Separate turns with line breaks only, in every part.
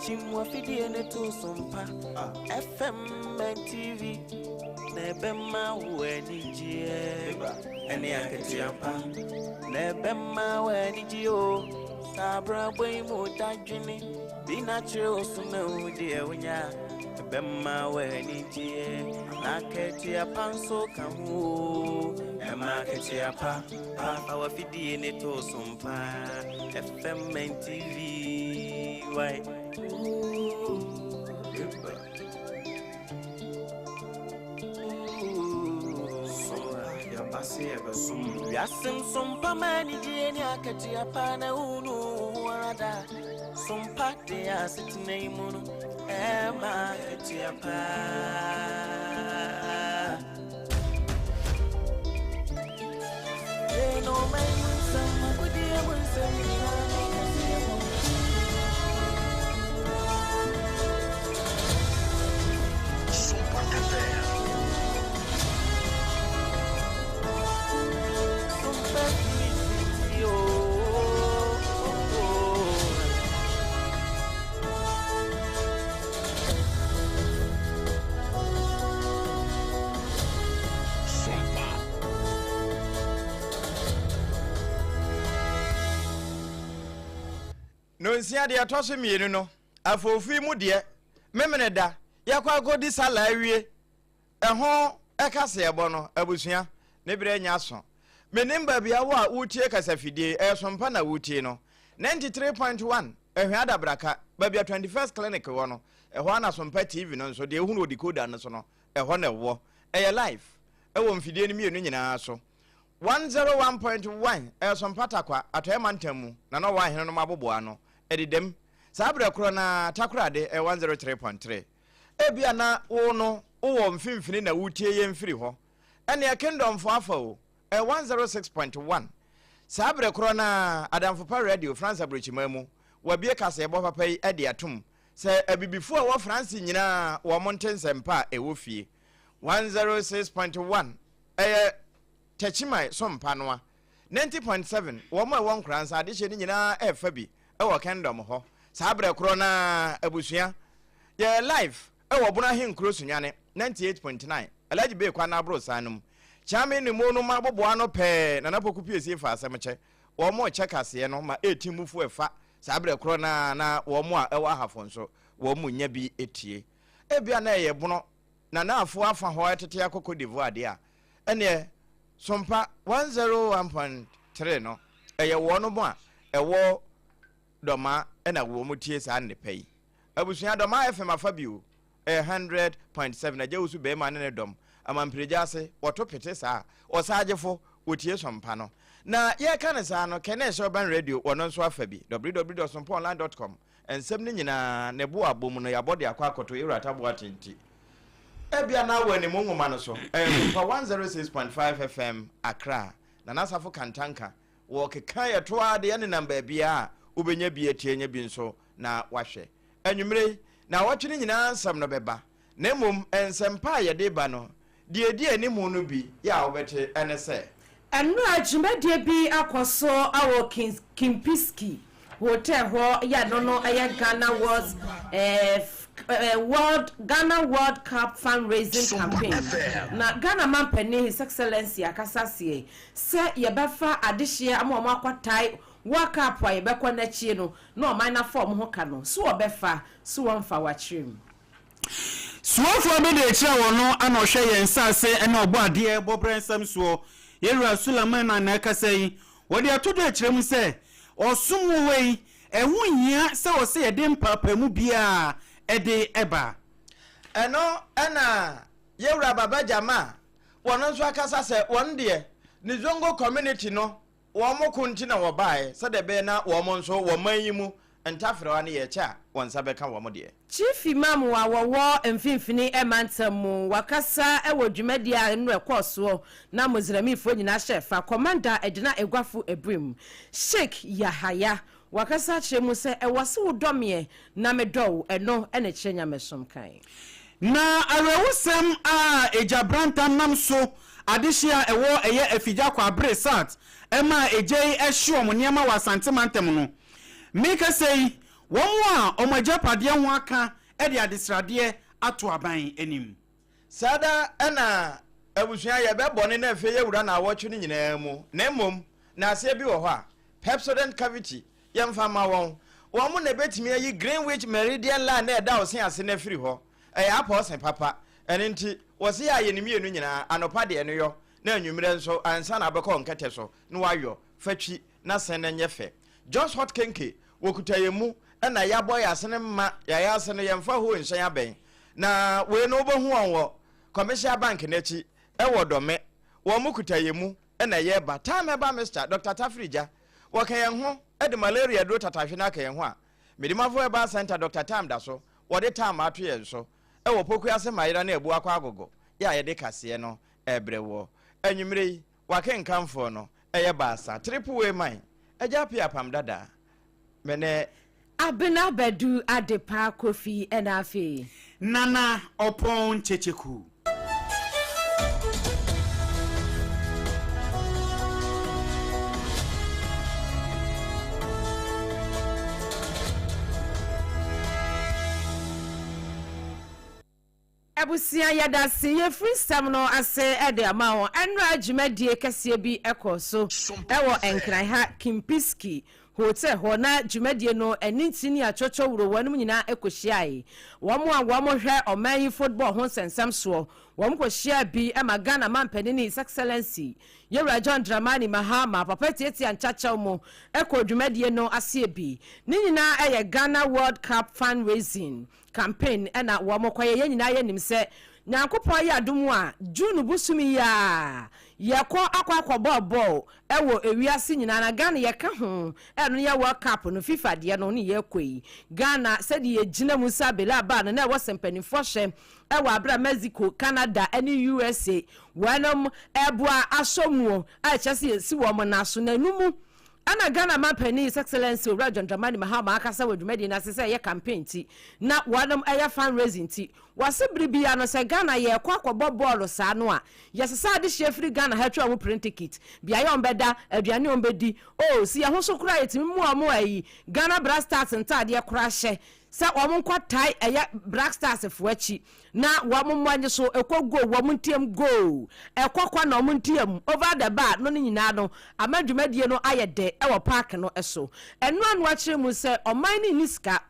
Kyim w'afidie no to so mpa FM and TV na ɛbɛma wo anigyeɛ ɛne akatua pa na ɛbɛma wo anigyeɛ o. Saa abrabɔ yi mu dadwene bi na kyerɛ wo so na wo deɛ wonya ɛbɛma wo anigyeɛ na akatua pa nso ka ho o. Ɛma akatua pa pa fa w'afidie no to so mpa FM and TV why. Wiase nsompa ma anigyeɛ ne akatua pa na wonu wo ho ara da. Sompa de asetena yi mu no ɛma akatua pa.
Sompa FM. Sompa.
Nonsia deɛ ɛtɔ so mmienu no, afoofi mu deɛ, Memeneda, yɛakɔ akɔdi sala awie. Ɛho kaseɛbɔ no, abusua, ne berɛ anya aso. Menim baabi a wo a woretie kasafidie yi, ɛyɛ Sompa na woretie no. 93.1, Ahwea Adabraka, baabi a 21st Clinic wɔ no, ɛhɔ ara na Sompa TV no nso, deɛ wohunu wɔ decoder no so no, ɛhɔ na ɛwɔ. Ɛyɛ live wɔ mfidie no mmienu nyinaa so. 101.1 ɛyɛ Sompa Tarkwa, Atɔeɛ Mantam mu, na na ɔwɔ Ahenenom aboboano, ɛdedam. Saa berɛ korɔ no ara, Takoradi ɛyɛ 103.3. Ebia na wo no wowɔ mfimfini na woretie yɛn firi hɔ. Ɛnneɛ Kingdomfoɔ afa o, ɛyɛ 106.1. Saa berɛ korɔ no ara, Adamfo Pa Radio, France aburokyiman mu, wɔabue kaseɛbɔ papa yi de atom sɛ Abibifoɔ a ɛwɔ France nyinaa wɔn nte nsɛmpa a ɛwɔ fie. 106.1 ɛyɛ Techiman so mpanoa. 90.7 wɔn a ɛwɔ Nkoransa adehyeɛ no nyinaa ɛrefa bi wɔ Kingdom hɔ. Saa berɛ korɔ no ara abusua yɛyɛ live wɔ Bono Ahenkuro Sunyani 98.9 Alhaji Bey kwan no aborosan no mu. Kyeame ne Mo no ma aboboa ano pɛɛ Nana Poku Piesie fa asɛm kyɛ. Wɔn rekyɛ kaseɛ no ma ɛretim mufoɔ ɛfa saa berɛ korɔ no ara na wɔn a ɛwɔ Ahafo nso wɔn mu nya bi tie. Ebia na ɛyɛ Bono na Naafoɔ afa hɔ ɛtete akɔ Cote d'Ivoire deɛ a, ɛneɛ Sompa 101.3 no ɛyɛ wɔnom a ɛwɔ Dɔmaa na wɔn tie saa nnepa yi. Abusua Dɔmaa FM afa bi o, ɛyɛ 100.7 Agya Wusu Bɛɛma ne ne dɔm, Amampiregya ase, wɔto pete saa a, Ɔsaagyefo, wɔtie Sompa no. Na yɛreka no saa no, Kɛnɛɛhyɛ Urban Radio wɔno nso afa bi, www.sompaonline.com Nsɛm no nyinaa, ne bo a abɔ mu no, yɛabɔ de akɔ akɔto Ewura Taboate nti. Ebia na wɔ animu nwoma no so, ɛyɛ Sompa 106.5 FM, Accra, Nana Asafo Kantanka, wɔkeka yɛ to ara de yɛnenam baabiara a wobɛnya bi atie anya bi nso na wahwɛ. Anwummere yi, naawɔtwe no nyinaa nsɛm no bɛba, na mmom nsɛmpa a yɛde ba no, Deɛ ɛdi animu no bi yɛ a wobɛte ne sɛ.
Nnora dwumadie bi akɔ so wɔ Kempinski Hotel hɔ yɛ no no yɛ Ghana World World Ghana World Cup Fundraising Campaign na Ghana Mampanin His Excellency akasa seɛ sɛ yɛbɛfa adehyeɛ ama wɔn akɔtae World Cup a yɛbɛkɔ n'akyie no na ɔman no afa wɔn ho ka no so wɔbɛfa so wɔmfa wakyerɛ mu.
Soafoɔ bi de rekyerɛ wɔn no ana ɔhwɛ yɛn nsase ne ɔbɔadeɛ bɔberɛ nsɛm soɔ. Yɛn Wura Sulaiman na na ɛkasa yi. Wɔde ato dwa kyerɛ mu sɛ, ɔsom wɔ hɔ yi, ɛho nhia sɛ ɔsɛ yɛde mpaapaemu biara de ba.
Ɛno na Yɛwura Baba Jamaa wɔn nso akasa sɛ wɔn deɛ ne Zongo community no Wɔn ko nti na wɔbaeɛ, sɛdeɛ ɛbɛyɛ na wɔn nso wɔ man yi mu ntaferewa no yɛ kyɛ a, wɔn nsa bɛka wɔn deɛ.
Chief Imam a wɔwɔ Mfimfini Mantam mu, wakasa wɔ dwumadie a nnora ɛkɔɔ soɔ na Mozlemifoɔ nyinaa hyɛɛ fa, Commander Edna Eguafo Ebrim, Sheik Yahaya, wakasa akyerɛ mu sɛ ɛwɔ se wodɔ meɛ na medɔ wo, ɛno na ɛkyerɛ Nyamesom kan.
Na awerɛhosɛm a Agya Branta nam so adehye a ɛwɔ ɛyɛ Afigya Kwabre South maa agya yi hye wɔn nneɛma wɔ Asante mantam no. Merekasa yi, Wɔn a wɔn agyapadeɛ ho aka de adesradeɛ ato aban anim.
Saa da na abusua yɛbɛ bɔne na afei yɛwura naawɔtwe no nyinaa mu na mmom naaseɛ bi wɔ hɔ a Pepsodent Cavity yɛmfa mma wɔn. Wɔn na ɛbɛtumi ayi Greenwich Meridian Line na ɛda ɔse ase no afiri hɔ. Ɛyɛ apɔɔse papa. Ɛno nti wɔse yɛ a yɛ ne mmienu nyinaa, anɔpa deɛ no yɔ na anwummerɛ nso ansa na abɛkɔ nkɛtɛ so na wayɔ fa twi na se no nyɛ fɛ. Jos Hot Kenke, wɔkuta yɛn mu na yɛabɔ yɛn asene mma yɛayɛ ase no yɛmfa hoo nhyɛn abɛn. Na wei no wobɛhu wɔn wɔ Commercial Bank no akyi wɔ Dɔme. Wɔn kuta yɛn mu na yɛreba. Time Herbal Mixture, Doctor Tafiri Gya, wɔka yɛn ho de malaria aduro tatahwe no aka yɛn ho a, Medimafo Herbal Centre Doctor Time da so, wɔde Time ato yɛn so wɔ Pokuase Mayera ne Abuakwa Agogo yɛ a yɛde kaseɛ no rebrɛ woɔ. Anwummerɛ yi, w'akenkanfoɔ no yɛ baasa, Triple Way Man, Agya Appiah Apam Dadaa, me ne.
Abena Badu Adepa Kofi ɛna afei.
Nana Ɔpɔn Kyekyeku.
Abusua yɛdase yɛfiri nsɛm no ase de ama wo. Ɛnora dwumadie kɛseɛ bi kɔɔ so wɔ Nkran ha Kimpiski Hotel hɔ na dwumadie no ɛne ntini atwɔtwɔ wuro wɔnom nyinaa kɔhyiae. Wɔn a wɔn hwɛ ɔman yi football ho nsɛnsɛm soɔ wɔn kɔhyiaa bi ma Ghana manpanini His Excellency Yɛwura John Dramani Mahama papa tiatia nkyakyɛw mu kɔɔ dwumadie no aseɛ bi. Ne nyinaa yɛ Ghana World Cup Fundraising Campaign na wɔn kɔyɛ. Yɛn nyinaa yɛ nim sɛ Nyankopɔn ayɛ adom a June bosome yi ara yɛkɔ akɔ akɔbɔ bɔɔl wɔ ewiase nyinaa na Ghana yɛka ho, ɛno yɛ World Cup no FIFA deɛ no ne yɛkɔ yi. Ghana sɛdeɛ yɛgyina mu sɛ abele aba no na ɛwɔ sɛ mpanimfoɔ hyɛ wɔ aberɛ a Mexico, Canada ne USA wɔnom ɛboa asɔ muo a ɛkyerɛ sɛ yɛsi wɔn nan so na ɛno mu Ɛna Ghana Manpanin His Excellency Owura John Dramani Mahama akasa wɔ dwumadie no ase sɛ ɛyɛ campaign nti na wɔnom ɛyɛ fund raising nti wɔse bere biara no sɛ Ghana yɛrekɔ akɔbɔ bɔɔlo saa no a yɛsesa adehyeɛ firi Ghana ha twa wɔn plane ticket, beaeɛ a wɔbɛda, aduane a wɔbɛdi, oh si yɛn ho so koraa yɛtumi mua wɔn ayi Ghana Bra Stars ntaadeɛ koraa hyɛ sɛ wɔn nkɔ tae ɛyɛ Black Stars foɔ akyi na wɔn mmɔ nye so ɛkɔ goal wɔn nteam goal ɛkɔ kɔ na wɔn nteam over the bar no ne nyinaa no ama dwumadie no ayɛ dɛ ɛwɔ park no so. Ɛno ano akyerɛ mu sɛ ɔman no nni sika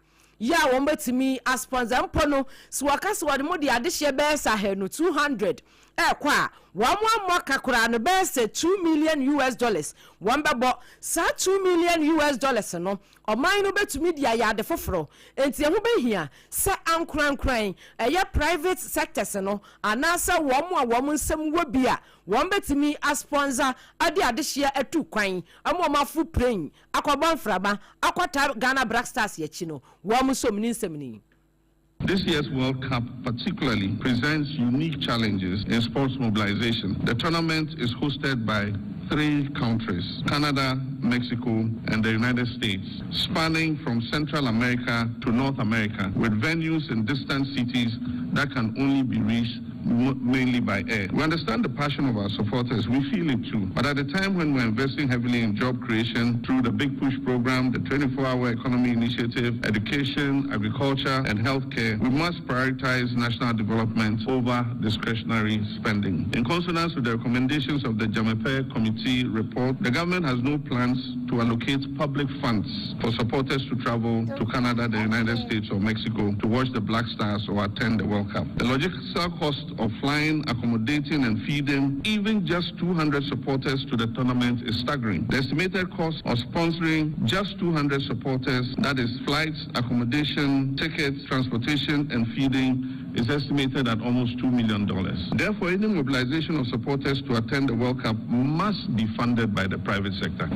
yɛ a wɔn bɛtumi a sponsor mpo no sɛ wɔka sɛ wɔde mo de adehyeɛ bɛyɛ sɛ ahanu, 200, ɛrekɔ a wɔn ammɔ ka koraa no bɛyɛ sɛ 2 million US dollars wɔn bɛbɔ saa 2 million US dollars no Ɔman no bɛtumi de ayɛ ade foforɔ, enti ɛho bɛhia sɛ ankorankoran, ɛyɛ private sectors no anaasɛ wɔn a wɔn nsam wɔ bi a wɔn bɛtumi aspɔnsa de adehyeɛ atu kwan ama wɔn aforo plane akɔbɔ mframa akɔtaa Ghana Black Stars akyi no, wɔn nso wɔn nsɛm ni.
This year's World Cup particularly presents unique challenges in sports mobilization. The tournament is hosted by three countries, Canada, Mexico, and the United States, spanning from Central America to North America, with venues in distant cities that can only be reached mainly by air. We understand the passion of our supporters. We feel it too. But at a time when we're investing heavily in job creation through the Big Push program, the 24-hour economy initiative, education, agriculture, and healthcare, we must prioritize national development over discretionary spending. In consonance with the recommendations of the Dzamefe Committee report, the government has no plans to allocate public funds for supporters to travel to Canada, the United States, or Mexico to watch the Black Stars or attend the World Cup. The logistical cost of flying, accommodating, and feeding even just 200 supporters to the tournament is staggering. The estimated cost of sponsoring just 200 supporters, that is flights, accommodation, tickets, transportation, and feeding, is estimated at almost $2 million. Therefore, any mobilization of supporters to attend the World Cup must be funded by the private sector.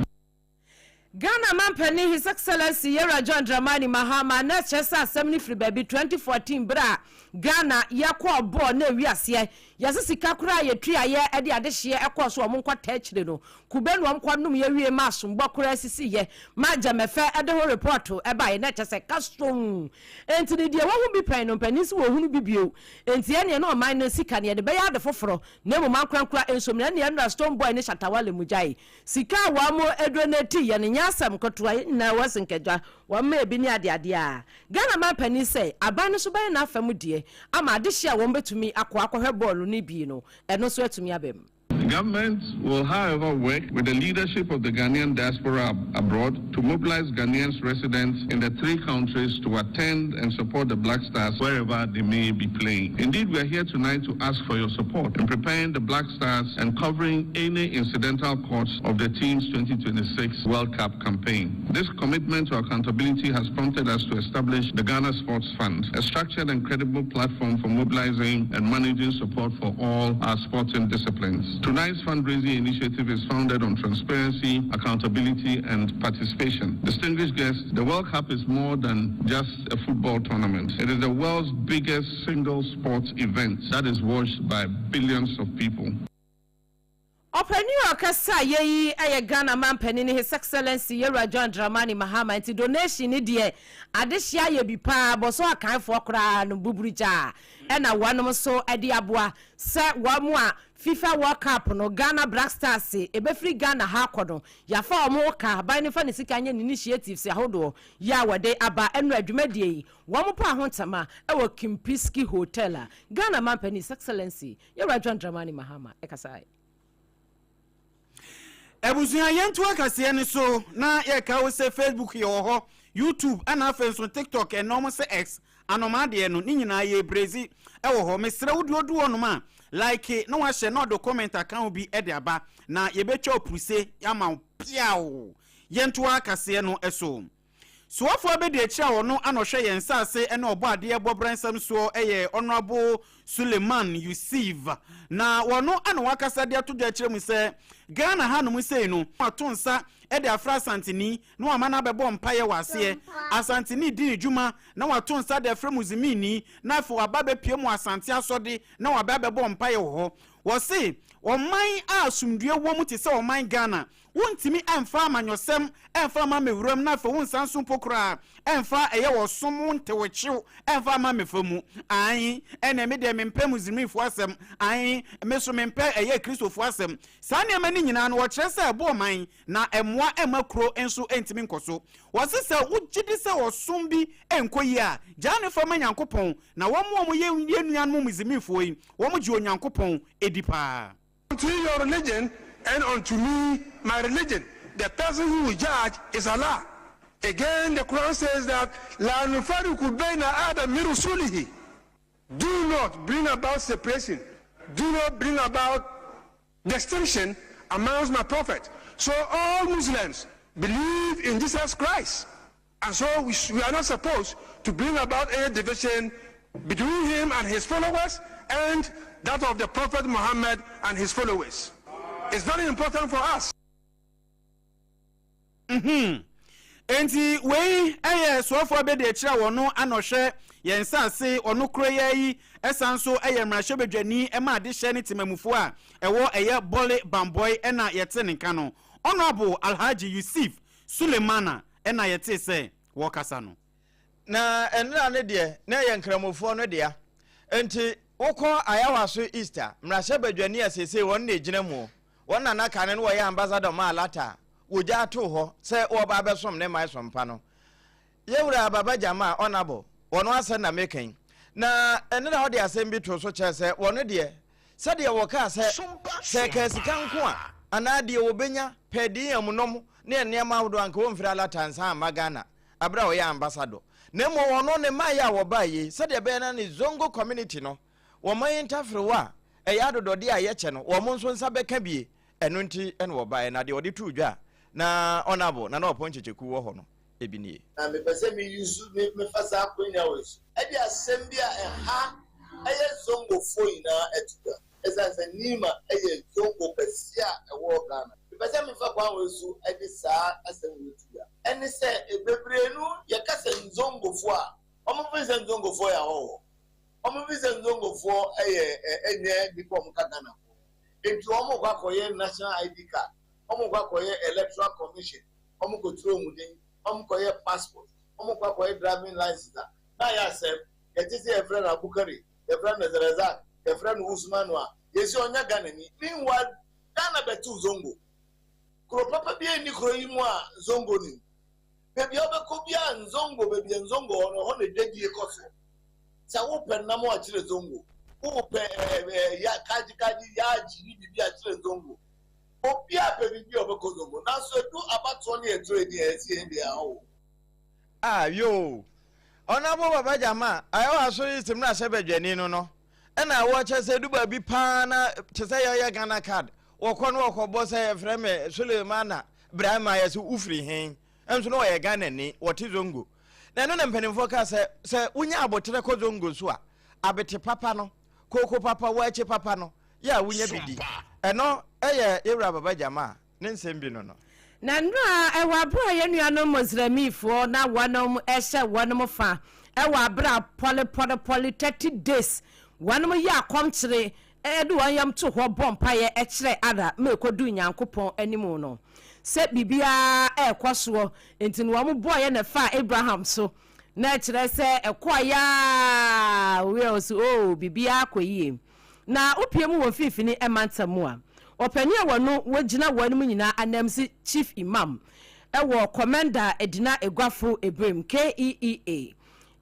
Ghana manpanin His Excellency Yewura John Dramani Mahama na ɛkyerɛ sɛ asɛm no firi baabi 2014 berɛ a Ghana yɛkɔɔ bɔɔl na ɛwi aseɛ yɛse sika koraa a yɛtuaeɛ de adehyeɛ ɛkɔɔ so wɔn nkɔtaa akyire no kube na wɔn kɔ nom yɛ wie ma asombɔ koraa sisiiɛ ma Gyamɛfɛ de ho report ɛbaeɛ na ɛkyɛ sɛ ka soo enti no deɛ wahu bi pɛn no mpanin se wɔhunu bi bio enti ɛneɛ na ɔman no sika no yɛde bɛyɛ ade foforɔ na mmom ankorankora nso na ɛneɛ nnora Stone Boy ne Shatta Wale mu gyae Sika a wɔn donate yɛ no nyɛ. Ɛnyɛ asɛm ketewa, yɛn nyinaa wɔ senkadwa, wɔmma ebi ne adeade a. Ghana manpanin sɛ aban no nso bɛyɛ n'afa mu deɛ ama adehyeɛ a wɔbɛtumi akɔ akɔhwɛ bɔɔlo no bi no, ɛno nso atumi aba mu.
The government will, however, work with the leadership of the Ghanaian diaspora ab abroad to mobilize Ghanaians residents in the three countries to attend and support the Black Stars wherever they may be playing. Indeed, we are here tonight to ask for your support in preparing the Black Stars and covering any incidental costs of the team's 2026 World Cup campaign. This commitment to accountability has prompted us to establish the Ghana Sports Fund, a structured and credible platform for mobilizing and managing support for all our sporting disciplines. Tonight's fundraising initiative is founded on transparency, accountability, and participation. Distinguished guests, the World Cup is more than just a football tournament. It is the world's biggest single sports event that is watched by billions of people.
Ɔpanin a ɔkasa yɛ yi yɛ Ghana manpanin His Excellency Yewura John Dramani Mahama nti donation no deɛ adehyeɛ ayɛ bi paa bɔsɔ akanfoɔ koraa no buburugyaa ɛna wɔnom nso de aboa sɛ wɔn a FIFA World Cup no Ghana Black Stars ɛbɛfiri Ghana ha akɔ no yɛafa wɔn ho ka aban no fa ne sika nyɛ ne initiatives ahodoɔ yɛ a wɔde aba ɛnora dwumadie yi wɔn paa ho ntama ɛwɔ Kempinski Hotel a Ghana manpanin His Excellency Yewura John Dramani Mahama ɛkasaeɛ.
Abusua yɛnto akaseɛ no so na yɛka wo sɛ Facebook yɛwɔ hɔ, YouTube ɛna afei nso TikTok ɛna ɔmo sɛ X anomaa deɛ no ne nyinaa yɛ brezi ɛwɔ hɔ. Mesrɛ wo deɛ odu hɔ nom a like na wahyɛ na ɔde comment aka ho bi ɛde aba na yɛbɛtwa opuruse ama wo piaw. Yɛnto akaseɛ no so. Soafoɔ abɛdi akyire a ɔno ana ɔhwɛ yɛn nsase ne ɔbɔ adeɛ bɔbrɛ nsɛm soɔ yɛ Honourable Suleiman Yusuf na wɔno ana wakasa de ato dwa akyerɛ mu sɛ Ghana hanom sei no ato nsa de afra Asanteni na wama no abɛbɔ mpaeɛ wɔ aseɛ. Asanteni di ne dwuma na wato nsa de afrɛ Muslimini na afei waba abɛpue mu Asante asɔde na waba abɛbɔ mpaeɛ wɔ hɔ. Wɔse ɔman a asomdwoeɛ wɔ mu te sɛ ɔman Ghana Wontumi mfa amanyɔsɛm mfa mma me wuram na afei wonsan nso mpo koraa mfa ɛyɛ ɔsom wo ntewekyew mfa mma me fa mu. Aane, ɛnneɛ me deɛ mempɛ Muslimfoɔ asɛm, aane, me nso mempɛ ɛyɛ Kristofoɔ asɛm. Saa nneɛma no nyinaa no wɔkyerɛ sɛ ɛbɔ ɔman na ɛmmoa mma kuro nso ntumi nkɔ so. Wɔse sɛ wogye di sɛ ɔsom bi nkɔ yie a, gyaa no fa ma Nyankopɔn, na wɔn a wɔyɛ yɛn nuanom Muslimfoɔ yi, wɔgye Onyankopɔn di paa.
Unto you your religion and unto me my religion. The person who will judge is Allah. Again, the Quran says that La nufariku bayna adam min Do not bring about separation. Do not bring about distinction amongst my prophet. So all Muslims believe in Jesus Christ. And so we, we are not supposed to bring about any division between him and his followers and that of the Prophet Muhammad and his followers. It's very important for us.
Enti wei yɛ soafoɔ abɛdi akyire a wɔno anɔhwɛ yɛn nsase ɔno koro yɛ yi ɛsan nso yɛ mmarahyɛbadwani ma adehyɛ ne temamufoɔ a ɛwɔ ɛyɛ Bole Bamboi ɛna yɛte ne nka no Honourable Alhaji Yusuf Sulemana ɛna yɛte sɛ wɔkasa no.
Na nnora no deɛ, na ɛyɛ Nkramofoɔ no dea. Enti wokɔ Ayawaso East a, mmarahyɛbadwani a seesei wɔn na ɛgyina mu, wɔn na na kane no wɔyɛ ambassador maa Alata a wɔgyaa too hɔ sɛ wɔreba abɛsom ne man som pa no. Yɛwura Baba Jamaa, Honourable, wɔn asɛm na meka yi. Na nnora ɔde asɛm bi too so kyerɛ sɛ wɔn deɛ, sɛdeɛ wɔkaa sɛ, sɛ ɛkaa sika nko a, anaa deɛ wɔbɛnya per diem nom ne nneɛma ahodoɔ a anka wɔmfiri Alata nsan mma Ghana berɛ a ɔyɛ ambassador. Na mmom ɔno ne mmaeɛ a wɔbaeɛ yi, sɛdeɛ ɛbɛyɛ na ne Zongo community no, wɔn ayi ntaferewa a ɛyɛ adodɔdeɛ a yɛkyɛ no, wɔn nso nsa bɛka bie. Ɛno nti na wɔbaeɛ. Na deɛ ɔde too dwa a na Honourable Nana Ɔpɔn Kyekyeku wɔ hɔ no, ebi nie.
Na mepɛ sɛ me use me mefa saa akwanya wei so de asɛm bi a ɛha ɛyɛ Zongofoɔ nyinaa ato dwa. Ɛsiane sɛ Nima yɛ Zongo kɛseɛ a ɛwɔ Ghana. Mepɛ sɛ mefa kwan wei so de saa asɛm wei to dwa. Ɛne sɛ, bebree no yɛka sɛ Nzongofoɔ a, wɔfiri sɛ Nzongofoɔ yɛ ahɔhoɔ. Wɔfiri sɛ Nzongofoɔ yɛ nyɛ nnipa a wɔka Ghanafoɔ ho. Enti wɔrekɔ akɔyɛ National ID card, wɔrekɔ akɔyɛ Electoral Commission, wɔrekɔtwerɛ wɔn din, wɔrekɔyɛ passport, wɔrekɔ akɔyɛ driving license a, na ayɛ asɛm. Yɛte sɛ yɛfrɛ no Abukari, yɛfrɛ no Razak, yɛfrɛ no Usmanu a, yɛsi ɔnyɛ Ghanani. Meanwhile, Ghana bɛtew Zongo. Kuro papa biara nni kuro yi mu a Nzongo nnim. Baabi a wobɛkɔ biara Nzongo, baabi a Nzongo wɔ no, ɛhɔ na dwadie kɔ so. Sɛ wopɛ nam a, kyerɛ Zongo. Wopɛ ɛɛ ya kaagye kaagye, yaagye ne biribi a, kyerɛ Zongo. Obiara pɛ biribi a ɔbɛkɔ Zongo. Nanso ɛdu abatoɔ ne ɛtorɔ ani a, ɛsɛ yɛn deɛ awo.
Ah yoo Honourable Baba Gyama a ɛwɔ Asɔre East mmarahyɛbadwani no no ɛna wɔkyɛ sɛ ɛdu baabi paa na te sɛ yɛyɛ Ghana card wɔkɔ no wɔkɔbɔ sɛ yɛfrɛ me Sulemana Brahima yɛ sɛ wofiri he nso na ɔyɛ Ghanani wɔte Zongo na ɛno na mpanimfoɔ kaa sɛ sɛ wonya aboterɛ kɔ Zongo so a abete papa no kooko papa wɔakyi papa no yɛ a wonya bi di ɛno ɛyɛ yɛwura Baba Gyama a Ne nsɛm bi no no.
Na nnora wɔ aberɛ a yɛn nuanom Mosremifoɔ na wɔnom hyɛ wɔnom fa wɔ aberɛ a pɔle pɔle pɔle 30 days wɔnom yɛ akɔmkyere de wɔn yam to hɔ bɔ mpaeɛ kyerɛ Allah ma ɛkɔduu Nyankopɔn anim no sɛ biribiara ɛrekɔ soɔ nti no wɔn bɔeɛ na ɛfaa Abraham so na ɛkyerɛ sɛ ɛkɔeɛ a ɔwiɛ ɔse oo biribiara kɔ yie. Na wopue mu wɔ mfinfini mantam mu a, ɔpanin a wɔno wogyina wɔnom nyinaa ananmu Chief Imam wɔ Komenda Edina Eguafo Ebirim, KEEA,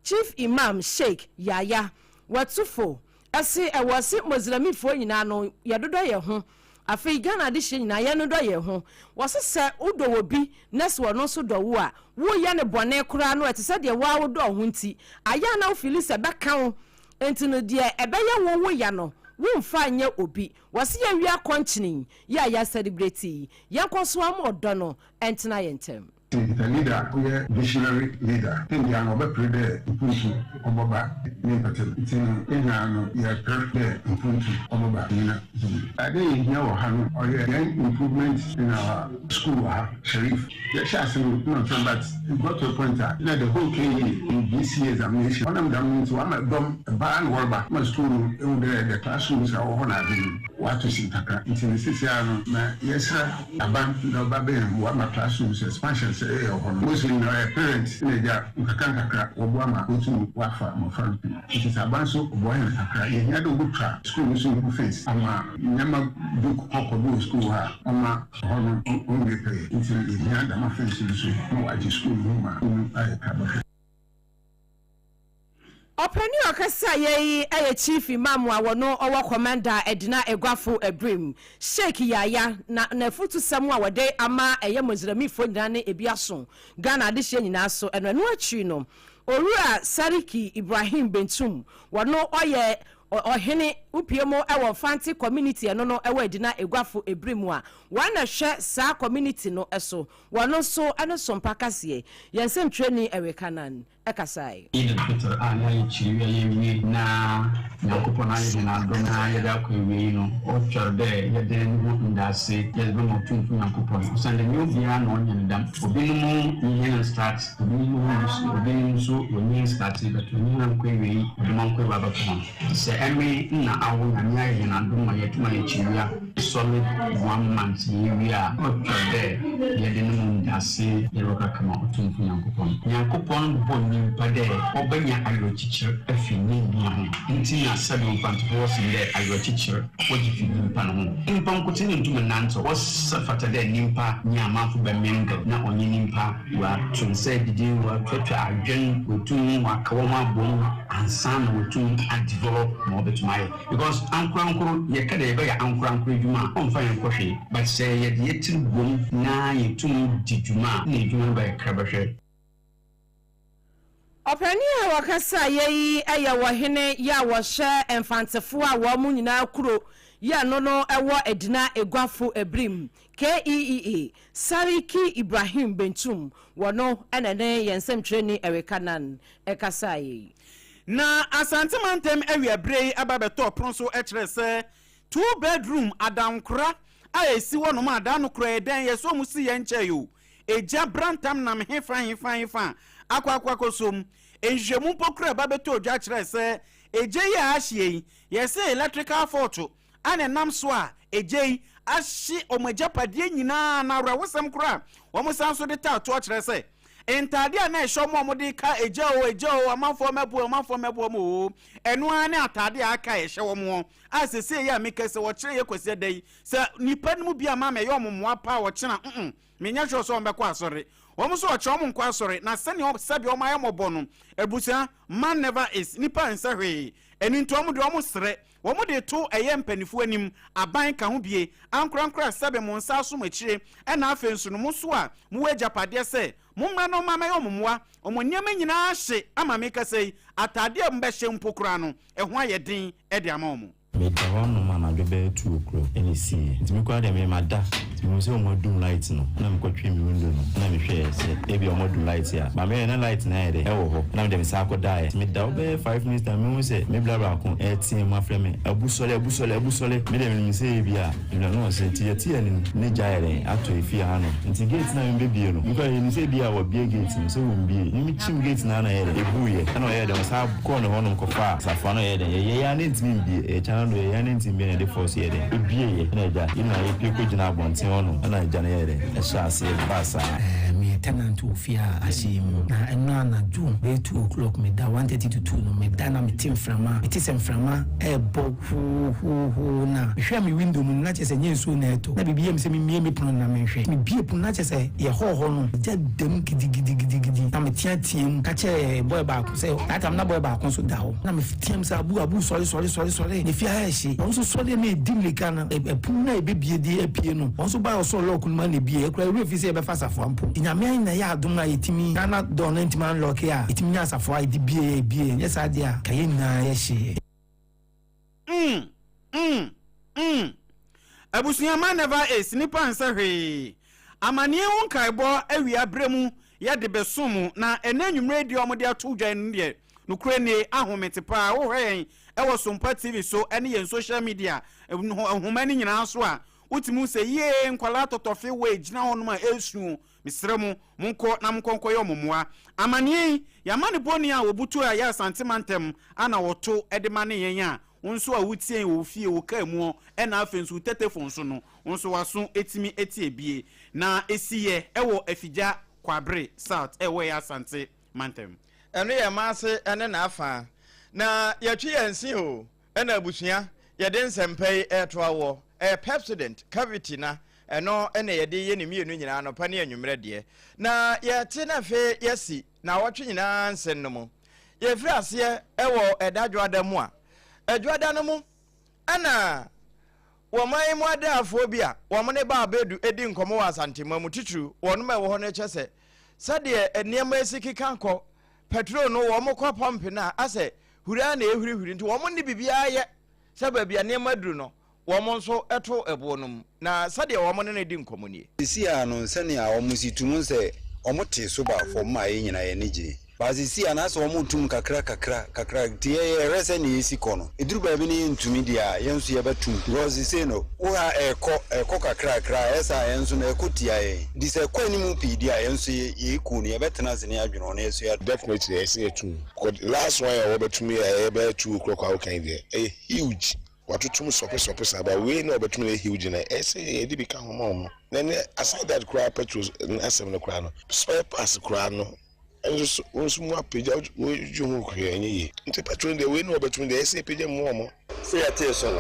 Chief Imam Sheik Yaya Watufo se ɛwɔ se Mozlemifoɔ nyinaa no yɛdodɔ yɛn ho, afei Ghana adehyeɛ nyinaa yɛnnodɔ yɛn ho. Wɔse sɛ wodɔ obi na sɛ ɔno nso dɔ wo a, woreyɛ no bɔne koraa no ɛte sɛ deɛ wo ara wodɔ wo ho nti ayɛ a na wo feeli sɛ ɛbɛka wo. Enti no deɛ ɛbɛyɛ wo wo ya no wo nfa nyɛ obi. Wɔse yɛnwie akɔnkyene yi a yɛ celebrate yi, yɛnkɔ so ara ma ɔdɔ no ntena yɛn ntam.
Sɛ leader a ɔyɛ visionary leader ndɛ a na ɔbɛper dɛ mpontu ɔbɔba ne mpɛtsɛm ntsi no hɛn nyina no yɛreper dɛ mpontu ɔbɔba nyina dze mu. Adze a yehia wɔ ha no ɔyɛ hɛn improvement in our school wɔ ha, Sharif. Yɛhyɛɛ ase no nna ɔnntsen but it got to a point a nna the whole KE in BCA examination ɔnam dɛm no ntsi ɔama dɔm baa na wɔreba ma skuul no ehu dɛ the classrooms a ɔwɔ hɔ na adze no wɔato sin kakra ntsi no seseiara no ma yɛserɛ aban dɛ ɔba bɛyɛ mboa ma classrooms expansions eyɛ wɔ hɔ no mostly no ɔyɛ parents na egya nkakra nkakra wɔboa ma wotum wɔafa mbofra no pii ntsi sɛ aban so ɔboa hɛn kakra yehia dɛ wobotwa skuul no so ho fence ama ndzɛmba bi kɔkɔ do wɔ skuul hɔ a ɔma Hɔ no onnwie pɛyɛ ntsi no yehia dɛm afɛnsi no so ma wɔagye skuul no ho ma no ayɛ krabɔhwɛ.
Ɔpanin a ɔkasaeɛ yi yɛ Chief Imam a wɔno ɔwɔ Komenda Edina Eguafo Abrim, Sheik Yaya, na n'afutusɛm a wɔde ama ɛyɛ Mozlemifoɔ nyinaa ne ebi aso Ghana adehyeɛ nyinaa so ɛno ɛno akyiri no Owura Sariki Ibrahim Bentum wɔno ɔyɛ Ɔhene wopue mu wɔ Mfantse community ɛno no ɛwɔ Edina Eguafo ebere mu a wɔn na ɛhwɛ saa community no so wɔn nso ɛne Sompa kaseɛ yɛn nsɛmtwerɛni Eric Annan ɛkasae.
Eid al-Fitr a yɛayɛ kyiriwia yeewie na Nyankopɔn ayɛ hɛn adom na yɛdze akɔ ewiei no, otwar dɛ yɛdze no ho ndaase yɛdze bɛma Otumfo Nyankopɔn osiandɛ nnyɛ obiara na ɔnya no dɛm. Binom nye hɛn start, Obinom ho nsu, obinom nso wɔnnyɛ nsaase, but wɔnye hɔn annkɔ ewiei, wɔdze hɔn nkɔ ewuabɛto hɔn. Ntsi sɛ emi nna awo Nyame ayɛ hɛn adom ma yeetum ayɛ kyiwia solid one month yeewie a, otwar dɛ yɛdze no mu ndaase yɛdze kɛma Otumfo Nyankopɔn. Nyankopɔn bɔɔ nyimpa dɛ ɔbɛnya awerɛkyekyer efi ne nua ho, ntsi na sɛbew Mfantsefo wɔse ndɛ awerɛkyekyer wɔgye fi nyimpa no ho. Nyimpa nkotsee nntum nnantsew, ɔsɛ fata dɛ nyimpa nye amamfo bɛ mingle na ɔnye nyimpa Wɔato nsa edidi, wɔatoatoa adwen, woetum wɔaka hɔnho abɔ mu ansaana woetum adevelop ma wɔbɛtum ayɛ. Because ankorankor, yɛka dɛ yɛbɛyɛ ankorankor edwuma a, ɔmmfa hɛn nnkɔ hwee. But sɛ yɛdze hɛn tsir bɔ mu na yetum dzi dwuma a, nna edwuma no bɛyɛ krabɛhwɛ.
Ɔpanin a wɔkasaeɛ yi yɛ ɔhene yɛ a wɔhyɛ Mfantefoɔ a wɔn nyinaa kuro yɛ no no wɔ Edina Eguafo Abirim, KEEA, Sariki Ibrahim Bentum, wɔ no na ɛne yɛn nsɛmtwerɛni Eric Annan kasaeɛ yi.
Na Asante mantam awiaberɛ yi aba bɛtɔɔ pono so kyerɛɛ sɛ two bedroom adankora a ɛsi hɔ nom a daa no koraa ɛdɛn yɛ sɛ ɔmo si yɛ nkyɛe o egya brantam nam hefa hefa hefa akɔ akɔ akɔsom. Nhwehwɛmu mpo koraa ɛba bɛtɔɔ dwa kyerɛɛ sɛ egya yi a ahyeɛ yi yɛse electrical fault a na ɛnam so a egya yi ahye wɔn agyapadeɛ nyinaa na awerɛhosɛm koraa a wɔsan nso de taa toɔ kyerɛ sɛ Ntaadeɛ a na ɛhyɛ wɔn a wɔde ka agya o, agya o, amanfoɔ mmɛboa o, amanfoɔ mmɛboa mo o, ɛno ara ne ataadeɛ a aka a ɛhyɛ wɔn hɔ a seesei yi a meka sɛ wɔkyerɛ yɛ Kwasiada yi sɛ nnipa no mu bi ama mɛyɛ wɔn mmoa paa ɔkyena mm menyɛ sure sɛ wɔbɛkɔ asɔre. Wɔn nso ɔkyerɛ wɔn nkɔ asɔre na sɛnea sɛdeɛ wɔn ayɛ mmɔbɔ no abusua man never is nipa nsɛ hwee ɛno nti wɔn deɛ wɔn srɛ Wɔn de to ɛyɛ mpaninfoɔ anim, aban ka ho bie, ankorankoro a sɛbe mo nsa aso mo akyire, ɛna afei nso no mo nso a mowɔ agyapadeɛ sɛ mommra na ɔmma mɛyɛ wɔn mmoa, wɔn nneɛma nyinaa ahye ama mekasa yi, ataadeɛ a wɔbɛhyɛ mpo koraa no ɛho ayɛ den de ama wɔn.
Meda hɔ nom anadwo bɛyɛ 2 o'clock ɛna ɛsiiɛ nti me koraa deɛ me mada nti mehu sɛ ɔmo adum light no ɛna mekɔ twee me window no ɛna mehwɛɛ sɛ ebia ɔmo adum light a but mehwɛɛ na light no ayɛ dɛ ɛwɔ hɔ ɛna medeɛ mesan kɔ daeɛ nti meda hɔ bɛyɛ 5 minutes time mehu sɛ me bra baako ɛɛteɛ mu afrɛ me Abu sɔre Abu sɔre Abu sɔre me deɛ menim sɛ ebia ebia na ɔse nti yɛte yɛn anim ne gya ayɛ dɛn atɔ efie ha nom nti gate no a mebɛbie no me koraa yɛnim sɛ ebia wabue gate no sɛ wɔmbue me mekyim gate no ara na ɛyɛ dɛn ɛbuiɛ ɛna ɔyɛɛ dɛn ɔsan kɔɔ ne hɔ nom kɔfaa safoa no ɔyɛɛ dɛn yɛyɛɛ ara na ɛntumi mbue ɛyɛ kyan do yɛyɛɛ ara na ɛntumi mbue na yɛde force yɛɛ dɛn ɛbueeɛ ɛna agya yɛn nyinaa yɛpue kɔgyinaa abɔnten hɔ nom ɛna agya no yɛɛ dɛn ɛhyɛɛ aseɛ baa saa.
Ɛɛ meyɛ tenant wɔ fie a ahye yi mu na ɛno anadwo bɛyɛ 2 o'clock meda, 1:30 to 2 no meda na mete mframa, mete sɛ mframa ɛɛbɔ hoohoohoo na mehwɛ me window mu no na kyerɛ sɛ nyɛ nsuo na ɛtɔ na biribi yɛ me sɛ memie me pono na menhwɛ. Mebie pono na kyerɛ sɛ yɛ hɔɔ hɔ no gya dam gidigidigidigidi na meteatea mu ka kyerɛ boy baako sɛ that time na boy baako nso da hɔ na meteam sɛ, "Abu, Abu, sɔre, sɔre, sɔre, sɔre, ne fie ha ɛhye." Ɔno nso sɔre na ɛdi mmirika no ɛpono no a ɛbɛbie de apue no, ɔno nso baa ɔsɔɔ lock no mu a na ebie. Ɛkura ewura fi sɛ yɛbɛfa safoa mpo. Nyame ayi na yɛ adom a yɛtumi Ghana door no ntumi unlock a yɛtumi nya safoa a yɛde bie yɛ ebie. Nyɛ saa deɛ a ka yɛn nyinaa yɛhyeeɛ.
Abusua man never is nipa nsɛ hwee. Amanneɛ ho nkaebɔ awia berɛ mu yɛde bɛso mu na ɛnɛ anwummerɛ deɛ ɔmode ato dwa no deɛ nokorɛ nie ahomete paa. Wohwɛ yɛn ɛwɔ Sompa TV so ɛne yɛn social media nhoma no nyinaa so a wotumi sɛ yie nkwalaa tɔtɔfe wɔ gyina hɔnom a ɛresu. Mesrɛ mo, monkɔ na monkɔ nkɔyɛ ɔmo mmoa. Amanneɛ yi yɛama ne bɔne a wɔbutu a ɛyɛ Asantema ntɛm ana wɔto de ma ne yɛn a wo nso a wotie wɔ wo fie, wo kaa mu ɛna afei nso wo tetefon so no, wo nso waso ɛtumi ɛtie bie na ɛsi yɛ ɛwɔ Afigya Kwabere South ɛwɔ ɛyɛ Asante mantam.
Ɛno yɛ maase ne n'afa na yɛtwe yɛn se o. Ɛna abusua yɛde nsɛmpa yi ɛɛto awoɔ ɛyɛ Pepsodent cavity na ɛno ɛna yɛde yɛ ne mmienu nyinaa, anɔpa ne anwummerɛ deɛ na yɛte na afei yɛsi na awɔtwe nyinaa nsen no mu. Yɛfiri aseɛ ɛwɔ ɛda dwoada mu a ɛdwoada no mu ɛna wɔn mu adaafoɔ bi a wɔn ne baa bɛdu edi nkɔmɔ wɔ Asantema mu titiriw wɔn a ɛwɔ hɔ no kyɛ sɛ sɛdeɛ nneɛma esi keka kɔ petrol no wɔn kɔ pump no a asɛ huri na ehurihuri nti wɔn ne biribiara yɛ sɛ baabi a nneɛma duru no wɔn nso to ɛboɔ no mu na sɛdeɛ wɔn ne no di nkɔmɔ nie.
Sisi a no sɛnea wɔn si tum sɛ wɔn te so ba fam ma yɛn nyinaa yɛn ani gye ba sisi a n'asɛ wɔn tum kakra kakra kakra nti yɛ yɛhwɛ sɛ nea esi kɔ no eduru baabi no yɛntumi deɛ a yɛn nso yɛbɛtum because sisi no wo ha ɛkɔ ɛkɔ kakra kakra ɛsa yɛn nso no ɛkɔ tia yɛn nti sɛ ɛkɔ anim pii deɛ a yɛn nso yɛ yɛ kuo no yɛbɛtena ase ne adwene ho na yɛso yɛ.
Definitely ɛsɛ yɛ tum because last one a wɔbɛtum yɛ ɛyɛ bɛyɛ 2 o'clock a wɔkan deɛ ɛyɛ huge watotom sɔpe sɔpe saa ba wei na ɔbɛtum yɛ huge na ɛsɛ yɛde bi ka ho ma wɔn na ne aside that koraa petrol asɛm no koraa no spare parts koraa no ɛnso so wɔn nso mu apagya wɔdwi ho hwee ɛnyɛ yie nti petrol deɛ wei na ɔbɛtum deɛ ɛsɛ apagya mu wɔn.
Sɛ yɛtee so no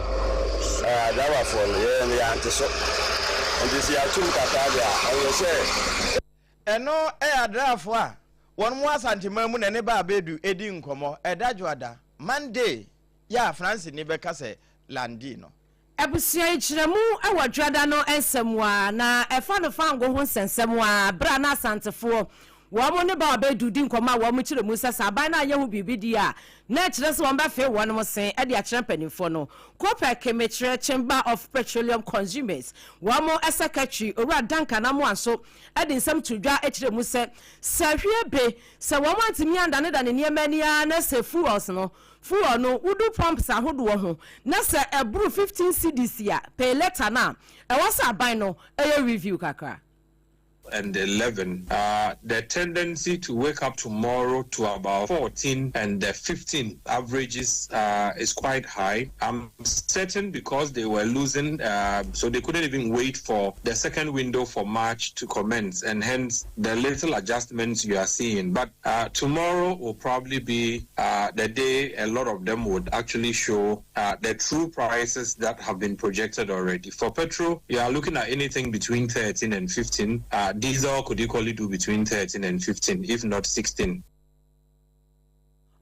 driverfoɔ no yɛyɛ no yɛante so nti sɛ yɛatom kakra deɛ a ɛnyɛ sɛ.
Ɛno ɛyɛ adraafoɔ a wɔn mu Asantema mu na ne ba abɛdu edi nkɔmɔ ɛda dwoada Monday yɛ a France ni bɛka sɛ lundi no.
Abusua nkyerɛmu wɔ dwada no nsɛm a na ɛfa no fango ho nsɛnsɛm a berɛ a na Asantefoɔ wɔn ne ba ɔbɛdu di nkɔmɔ a wɔn kyerɛ mu sɛ sɛ aban no anyɛ ho biribi di a na ɛkyerɛ sɛ wɔn bɛfe wɔn se de akyerɛ mpanimfoɔ no. COPEC mekyerɛ Chamber of Petroleum Consumers wɔn secretary Owura Duncan Amoa nso de nsɛm to dwa kyerɛ mu sɛ sɛ hwie be sɛ wɔn antumi andanedane nneɛma ani ara na sɛ fuels no fuel no wodu pumps ahodoɔ ho na sɛ ɛboro 15 cedis a per litre no a ɛwɔ sɛ aban no ɛyɛ review kakra.
and 11. The tendency to wake up tomorrow to about 14 and 15 averages is quite high. I'm certain because they were losing, so they couldn't even wait for the second window for March to commence, and hence the little adjustments you are seeing. But tomorrow will probably be the day a lot of them would actually show the true prices that have been projected already. For petrol, you are looking at anything between 13 and 15. Diesel could equally do between 13 and 15, if not 16.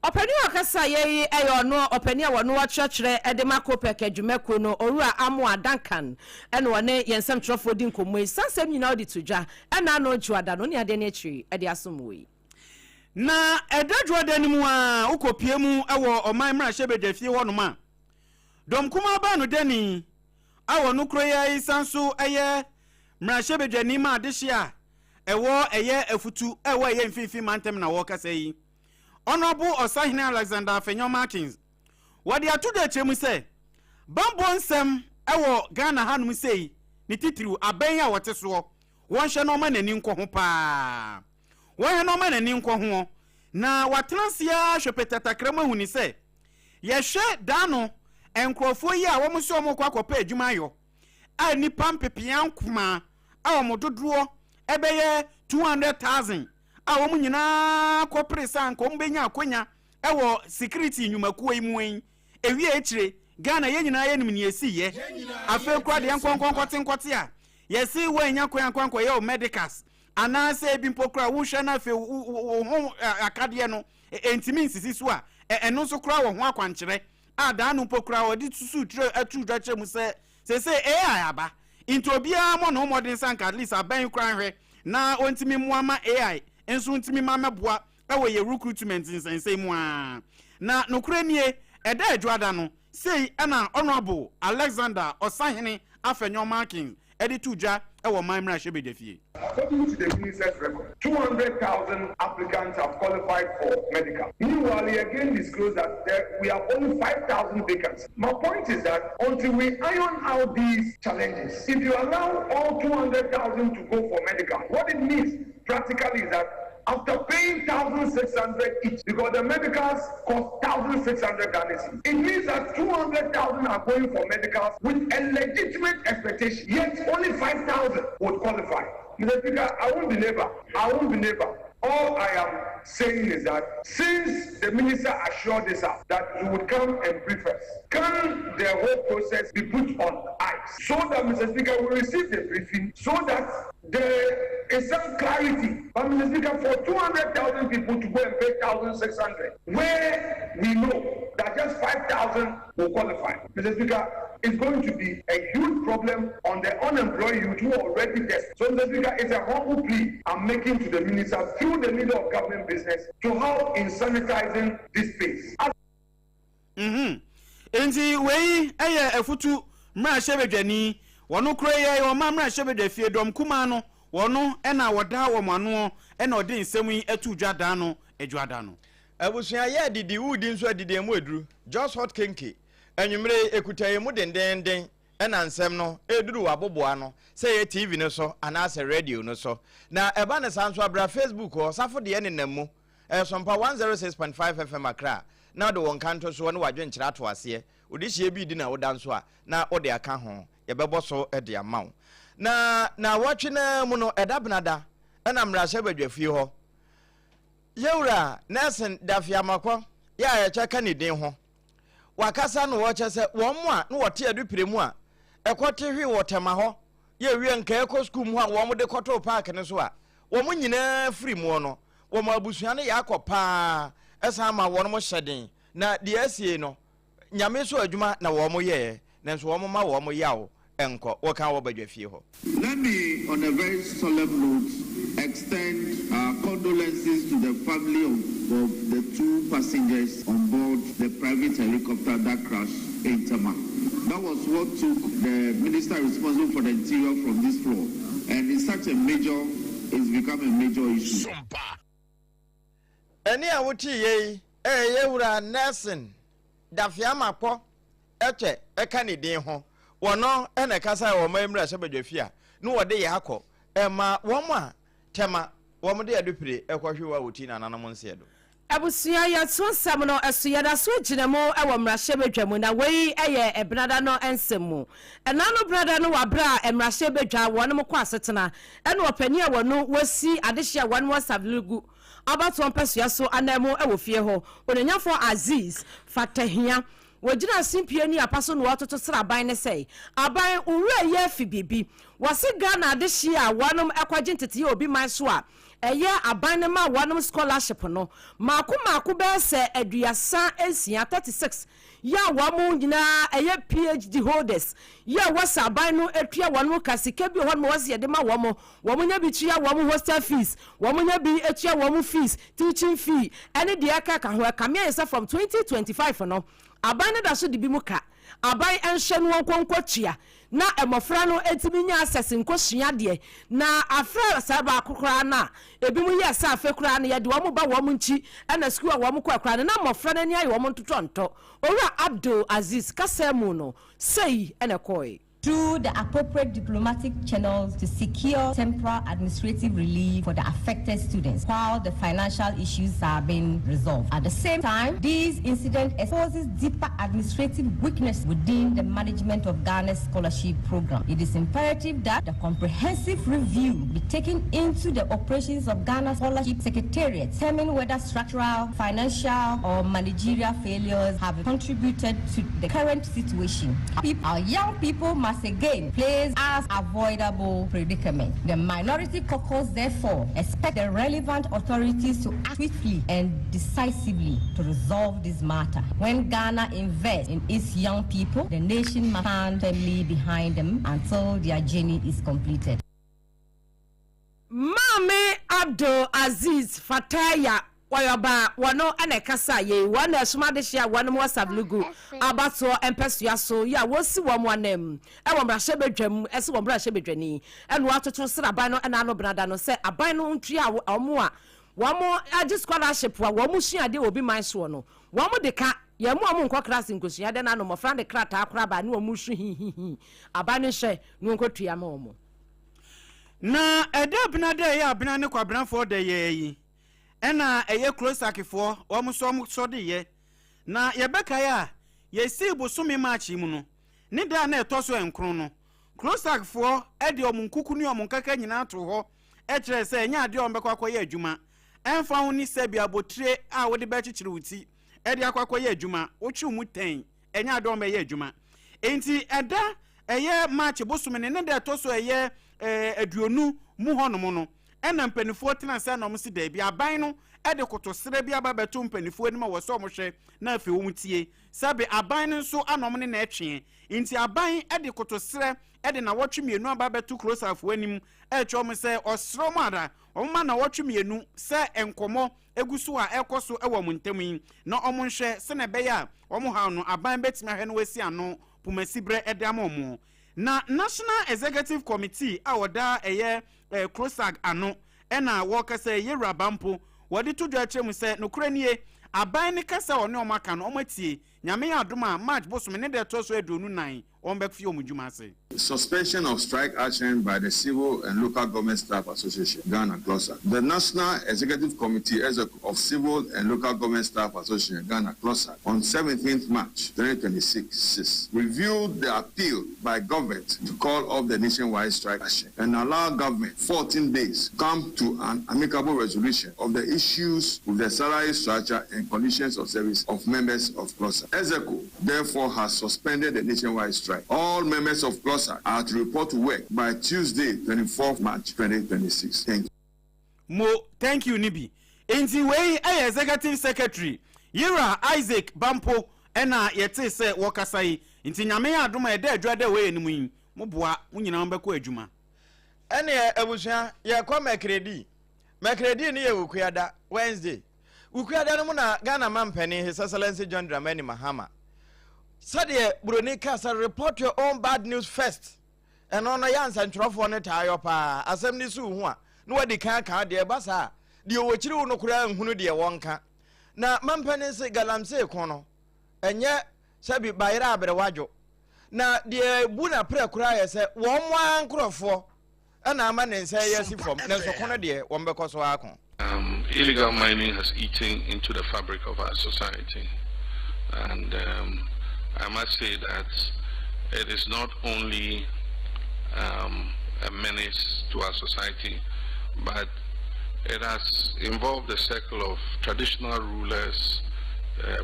Ɔpanin a ɔkasa yɛ yi yɛ ɔno ɔpanin a wɔno ɔkyerɛkyerɛ de ma COPEC adwumakuo no, Owura Amoah Duncan, ɛna ɔne yɛn nsɛmtwerɛfoɔ di nkɔmmɔ yi. Saa nsɛm nyinaa ɔde to dwa ɛna ano Dwoada no ne adeɛ no akyiri de asom wɔ yi.
Na ɛda Dwoada no mu ara wokɔpue mu wɔ ɔman mmarahyɛbadwafie hɔnom a, dɔm kumaa baanodani a ɔno koro yi ara yi san nso yɛ mmarahyɛbadwani ma adehye a ɛwɔ ɛyɛ afutu a ɛwɔ ɛyɛ mfimfini mantam na wɔrekasa yi, Honourable Ɔsahene Alexander Afenyo Martins, wɔde ato dwa kyerɛ mu sɛ bammɔ nsɛm wɔ Ghana hanom sei, ne titiriw abɛn a wɔte soɔ, wɔnhwɛ na wɔma n'ani nkɔ ho paa. Wɔnhwɛ na wɔma n'ani nkɔ ho na watena ase ara hwɛ pɛtɛtakra mu ahu ne sɛ yɛhwɛ daano nkurɔfoɔ yi a wɔn sɛ wɔrekɔ akɔpɛ adwuma ayɔ a nnipa mpepea nkomaa a wɔn dodoɔ ɛbɛyɛ 200,000 a wɔn nyinaa kɔpere sɛ anka wɔn bɛnya akonya wɔ security nnwumakuo yi mu yi, ɛwie akyire Ghana yɛn nyinaa yɛnim nea ɛsiiɛ. Afei koraa deɛ nkɔnkɔnkɔte nkɔte a yɛse woannya kwan ankɔ ankɔyɛ wo medicals anaasɛ ebi mpo koraa wohwɛ na afei wo ho akadeɛ no ɛntumi nsisi so a, ɛno nso koraa wɔ ho akwankyerɛ a daa no mpo koraa wɔde susu twerɛ ato dwa kyerɛ mu sɛ seesei AI aba nti obiara mmɔ ne ho mmɔden sɛ anka at least abɛn koraa nhwɛ na ɔntumi mmoa ma AI nso ntumi ma mɛboa wɔ yɛ recruitment nsɛnsɛm mu ara. Na nokorɛ nie, ɛda Adwuada no, sei na Honourable Alexander Ɔsahene Afenyo Markins de too dwa wɔ ɔman mmarahyɛbadwafie.
According to the minister's record, 200,000 applicants have qualified for medical. Meanwhile, he again disclosed that there, we have only 5,000 vacancies. My point is that until we iron out these challenges, if you allow all 200,000 to go for medical, what it means practically is that after paying 1,600 each, because the medicals cost 1,600 Ghana it means that 200,000 are going for medicals with a legitimate expectation, yet only 5,000 would qualify. Mr. Speaker, I won't belabor. I won't belabor. All I am saying is that since the minister assured us that he would come and brief us, can the whole process be put on ice so that, Mr. Speaker, we receive the briefing so that there is some clarity. But, Mr. Speaker, for 200,000 people to go and pay 1,600, where we know that just 5,000 will qualify. Mr. Speaker, it's going to be a huge problem on the unemployed youth who are already desperate. So, Mr. Speaker, it's a humble plea I'm making to the minister through the leader of government business to help in sanitizing this space.
Mhm. Enti wei yɛ afutu mmarahyɛbadwani. Wɔno koro yi yɛ ɔman mmarahyɛbadwafie dɔm kumaa no, wɔno na wɔda wɔn anoɔ na ɔde nsɛm yi too dwa da no dwoada no.
Abusua yɛ adidi woredi nso adidi emu aduru Jos hot kenke anwummere yi ekuta yɛn mu dendeenden ɛna nsɛm no reduru w'aboboano sɛ ɛyɛ TV no so anaasɛ radio no so na ɛba no saa nso a bra Facebook hɔ safo deɛ nenam mu ɛyɛ Sompa 106.5 FM Accra na wode wo nkantosoɔ ne w'adwenkyerɛ ato aseɛ wode hyeɛ bi redi na woda nso a na wode aka ho yɛbɛbɔ so de ama wo na naawɔtwe no ara mu no ɛda benada ɛna mmarahyɛbadwafie hɔ Yɛwura Nelson Dafiamakɔ yɛ a yɛkyɛ ka ne din ho. Wakasa no wɔkyɛ sɛ wɔn a na wɔte adupire mu a ɛkɔ te hwee wɔ Tema hɔ yɛ wie nka ɛkɔ sukuu mu hɔ a wɔn de kɔtoo paake no so a wɔn nyinaa firi muɔ no wɔn abusua no yɛ akɔ paa ɛsan ma wɔn hyɛ den na deɛ asie no Nyame so adwuma na wɔn yɛɛ nanso wɔn ma wɔn yaw nkɔ wɔka wɔ badwafie hɔ.
Let me, on a very solemn note, extend our condolences to the family of, of the two passengers on board the private helicopter that crashed in Tema. That was what took the minister responsible for the interior from this floor. And it's such a major, it's become a major issue.
Ɛnne a woteeɛ yi yɛ yɛn wura Nelson Dafeamakpɔ Ɛkyɛ ka ne din ho. Wɔno na ɛkasae wɔ ɔman mmarahyɛbadwafie a na wɔde yɛ akɔ. Ɛma wɔn a tɛma wɔn de adupire kɔhwe wɔ a wɔti nananom nseɛ do.
Abusua, yɛto nsɛm no so, yɛda so gyina mu wɔ mmarahyɛbadwa mu, na wei yɛ Ɛbenada no nsɛm mu. Ɛna no Benada no wɔ aberɛ a mmarahyɛbadwa wɔnom kɔ asetena ɛna ɔpanin a wɔno wɔsi adehyeɛ a wɔnom wɔ Savelugu abatoɔ mpɛsoa so ananmu wɔ fie hɔ, Onyanyafoɔ Aziz Fatahia. Wɔgyina simpie ne apa so na wɔtoto srɛ aban no sɛ, Aban, wo werɛ yɛ afi biribi? Wɔse Ghana adehyeɛ a wɔnom kɔgye nteteyɛ obi man so a ɛyɛ aban no ma wɔnom scholarship no maako maako bɛyɛ sɛ 36, 36, yɛ a wɔn nyinaa ɛyɛ PHD holders yɛ a wɔsɛ aban no tua wɔnom ka, sika bi wɔ hɔ nom a wɔse yɛde ma wɔn, wɔn nya bi tua wɔn hostel fees, wɔn nya bi tua wɔn fees, teaching fee ɛne deɛ ɛkeka ho, ɛkame ayɛ sɛ from 2025 no aban no da so de bi mu ka, aban nhwɛ no wɔn nkɔ tua na mmɔfra no ntumi nya access nkɔsua adeɛ, na afrɛ saa baako koraa no a, ebinom yɛ sɛ afe koraa no yɛde wɔn ba wɔn nkyi na sukuu a wɔn kɔɛ koraa no na mmɔfra no ani ayɛ wɔn ntotɔntɔ. Owura Abdul Aziz kasa mu no, sei na ɛkɔɔe.
Through the appropriate diplomatic channels to secure temporal administrative relief for the affected students while the financial issues are being resolved. At the same time, this incident exposes deeper administrative weakness within the management of Ghana's scholarship program. It is imperative that the comprehensive review be taken into the operations of Ghana Scholarship Secretariat, determine whether structural, financial, or managerial failures have contributed to the current situation. Our young people must again place as avoidable predicament. The minority caucus therefore expect the relevant authorities to act swiftly and decisively to resolve this matter. When Ghana invests in its young people, the nation must stand firmly behind them until their journey is completed.
Maame Abdul Aziz Fataya wɔyɛ ɔbaa, wɔno na ɛkasa yei, wɔn na ɛsom adehyeɛ a wɔnom wɔ Savelugu abatoɔ mpɛsoa so yi a wɔsi wɔn anam wɔ mmarahyɛbadwam sɛ wɔn mmarahyɛbadwani na wɔatoto sraban no ɛna ano benada no sɛ aban no ntua wɔn a wɔn agye scholarship a wɔn sua adeɛ wɔ obi man soɔ no wɔn de ka yɛn mu a wɔn nkɔ krase nkosua adeɛ na ano mmɔfra de krataa koraa baa ne wɔn su hihihi aban no nhyɛ na wɔn nkɔtua ma wɔn.
Na ɛda abena dɛ ɛyɛ abena ne kwabenafoɔ dɛ yɛɛ yi ɛna ɛyɛ Kurosakfoɔ wɔn nso wɔn sɔ de yɛ. Na yɛbɛkae a yɛsii bosome March yi mu no ne da a na ɛtɔ so nkron no Kurosakfoɔ de wɔn nkuku ne wɔn nkaka nyinaa too hɔ kyerɛɛ sɛ ɛnyɛ adeɛ a wɔbɛkɔ akɔyɛ adwuma ɛmfa ho ne sɛbi abotire a wode bɛkyekyere wo ti de akɔ akɔyɛ adwuma wotwe wo mu tɛn ɛnyɛ adeɛ a wɔbɛyɛ adwuma. Enti ɛda ɛyɛ March bosome ne ne da ɛtɔ so ɛyɛ 20 mu hɔnom no, ɛna mpanimfoɔ tena ase na wɔn si daabi aban no de kotosrɛ bi aba bɛto mpanimfoɔ anim a wɔ sɛ wɔhwɛ na afei wɔn tie. Sɛbe aban no nso ana wɔn ne na ɛtweɛ. Nti aban de kotosrɛ de nawɔtwe mmienu aba bɛto Kurosafoɔ anim ɛrekyerɛ wɔn sɛ ɔsrɛ wɔn ara wɔn ma nawɔtwe mmienu sɛ nkɔmmɔ egu so a ɛrekɔ so wɔ wɔn ntam yi na wɔnhwɛ sɛnea ɛbɛyɛ a wɔn haw no aban bɛtumi ahwɛ na wɔasi ano pomasiberɛ de ama wɔn. Na National Executive Committee a wɔda ɛyɛ CLOSAG ano na wɔrekasa yi, Yewura Bampo, wɔde to dwa kyerɛ mu sɛ nokorɛ nie, aban no kasa a wɔne wɔn aka no wɔatie, Nyame yɛ adom a March bosome ne da ɛtoɔ so 24 wɔbɛfi wɔn dwuma ase.
Suspension of strike action by the Civil and Local Government Staff Association, Ghana, CLOSAG. The National Executive Committee of Civil and Local Government Staff Association, Ghana, CLOSAG, on 17th March 2026, reviewed the appeal by government to call off the nationwide strike action and allow government 14 days to come to an amicable resolution of the issues with the salary structure and conditions of service of members of CLOSAG. EXECO, therefore, has suspended the nationwide strike. All members of CLOSAG are to report to work by Tuesday, 24th March 2026. Thank you.
Mo thank you no bi. Enti wei yɛ Executive Secretary Yera Isaac Bampo na yɛtee sɛ wɔkasa yi. Nti Nyame yɛ adom a ɛda adwa da wei anim yi, mo boa, mo nyinaa mo bɛkɔ adwuma.
Ɛneɛ abusua yɛkɔ Mɛkredi. Mɛkredi no yɛ Wukuada, Wednesday. Wukuada no mu na Ghana mampanin His Excellency John Dramani Mahama sɛdeɛ buroni ka sɛ report your own bad news first ɛno no yɛ ansɛntwerɛfoɔ no taa yɔ paa asɛm no si wo ho a na wadi kan aka deɛ ɛba saa deɛ wɔkyiri wo no koraa nhunu deɛ wɔnka na mampanin se galamsey ko no ɛnyɛ sɛbi bayerɛ aberewadwo na deɛ bu na prɛ koraa yɛ sɛ wɔn mo ara nkorɔfoɔ. na ama ne nsa yi asi fam, nanso ko no deɛ, wɔbɛkɔ so ara ako.
Um, illegal mining has eaten into the fabric of our society. And um, I must say that it is not only um, a menace to our society, but it has involved a circle of traditional rulers,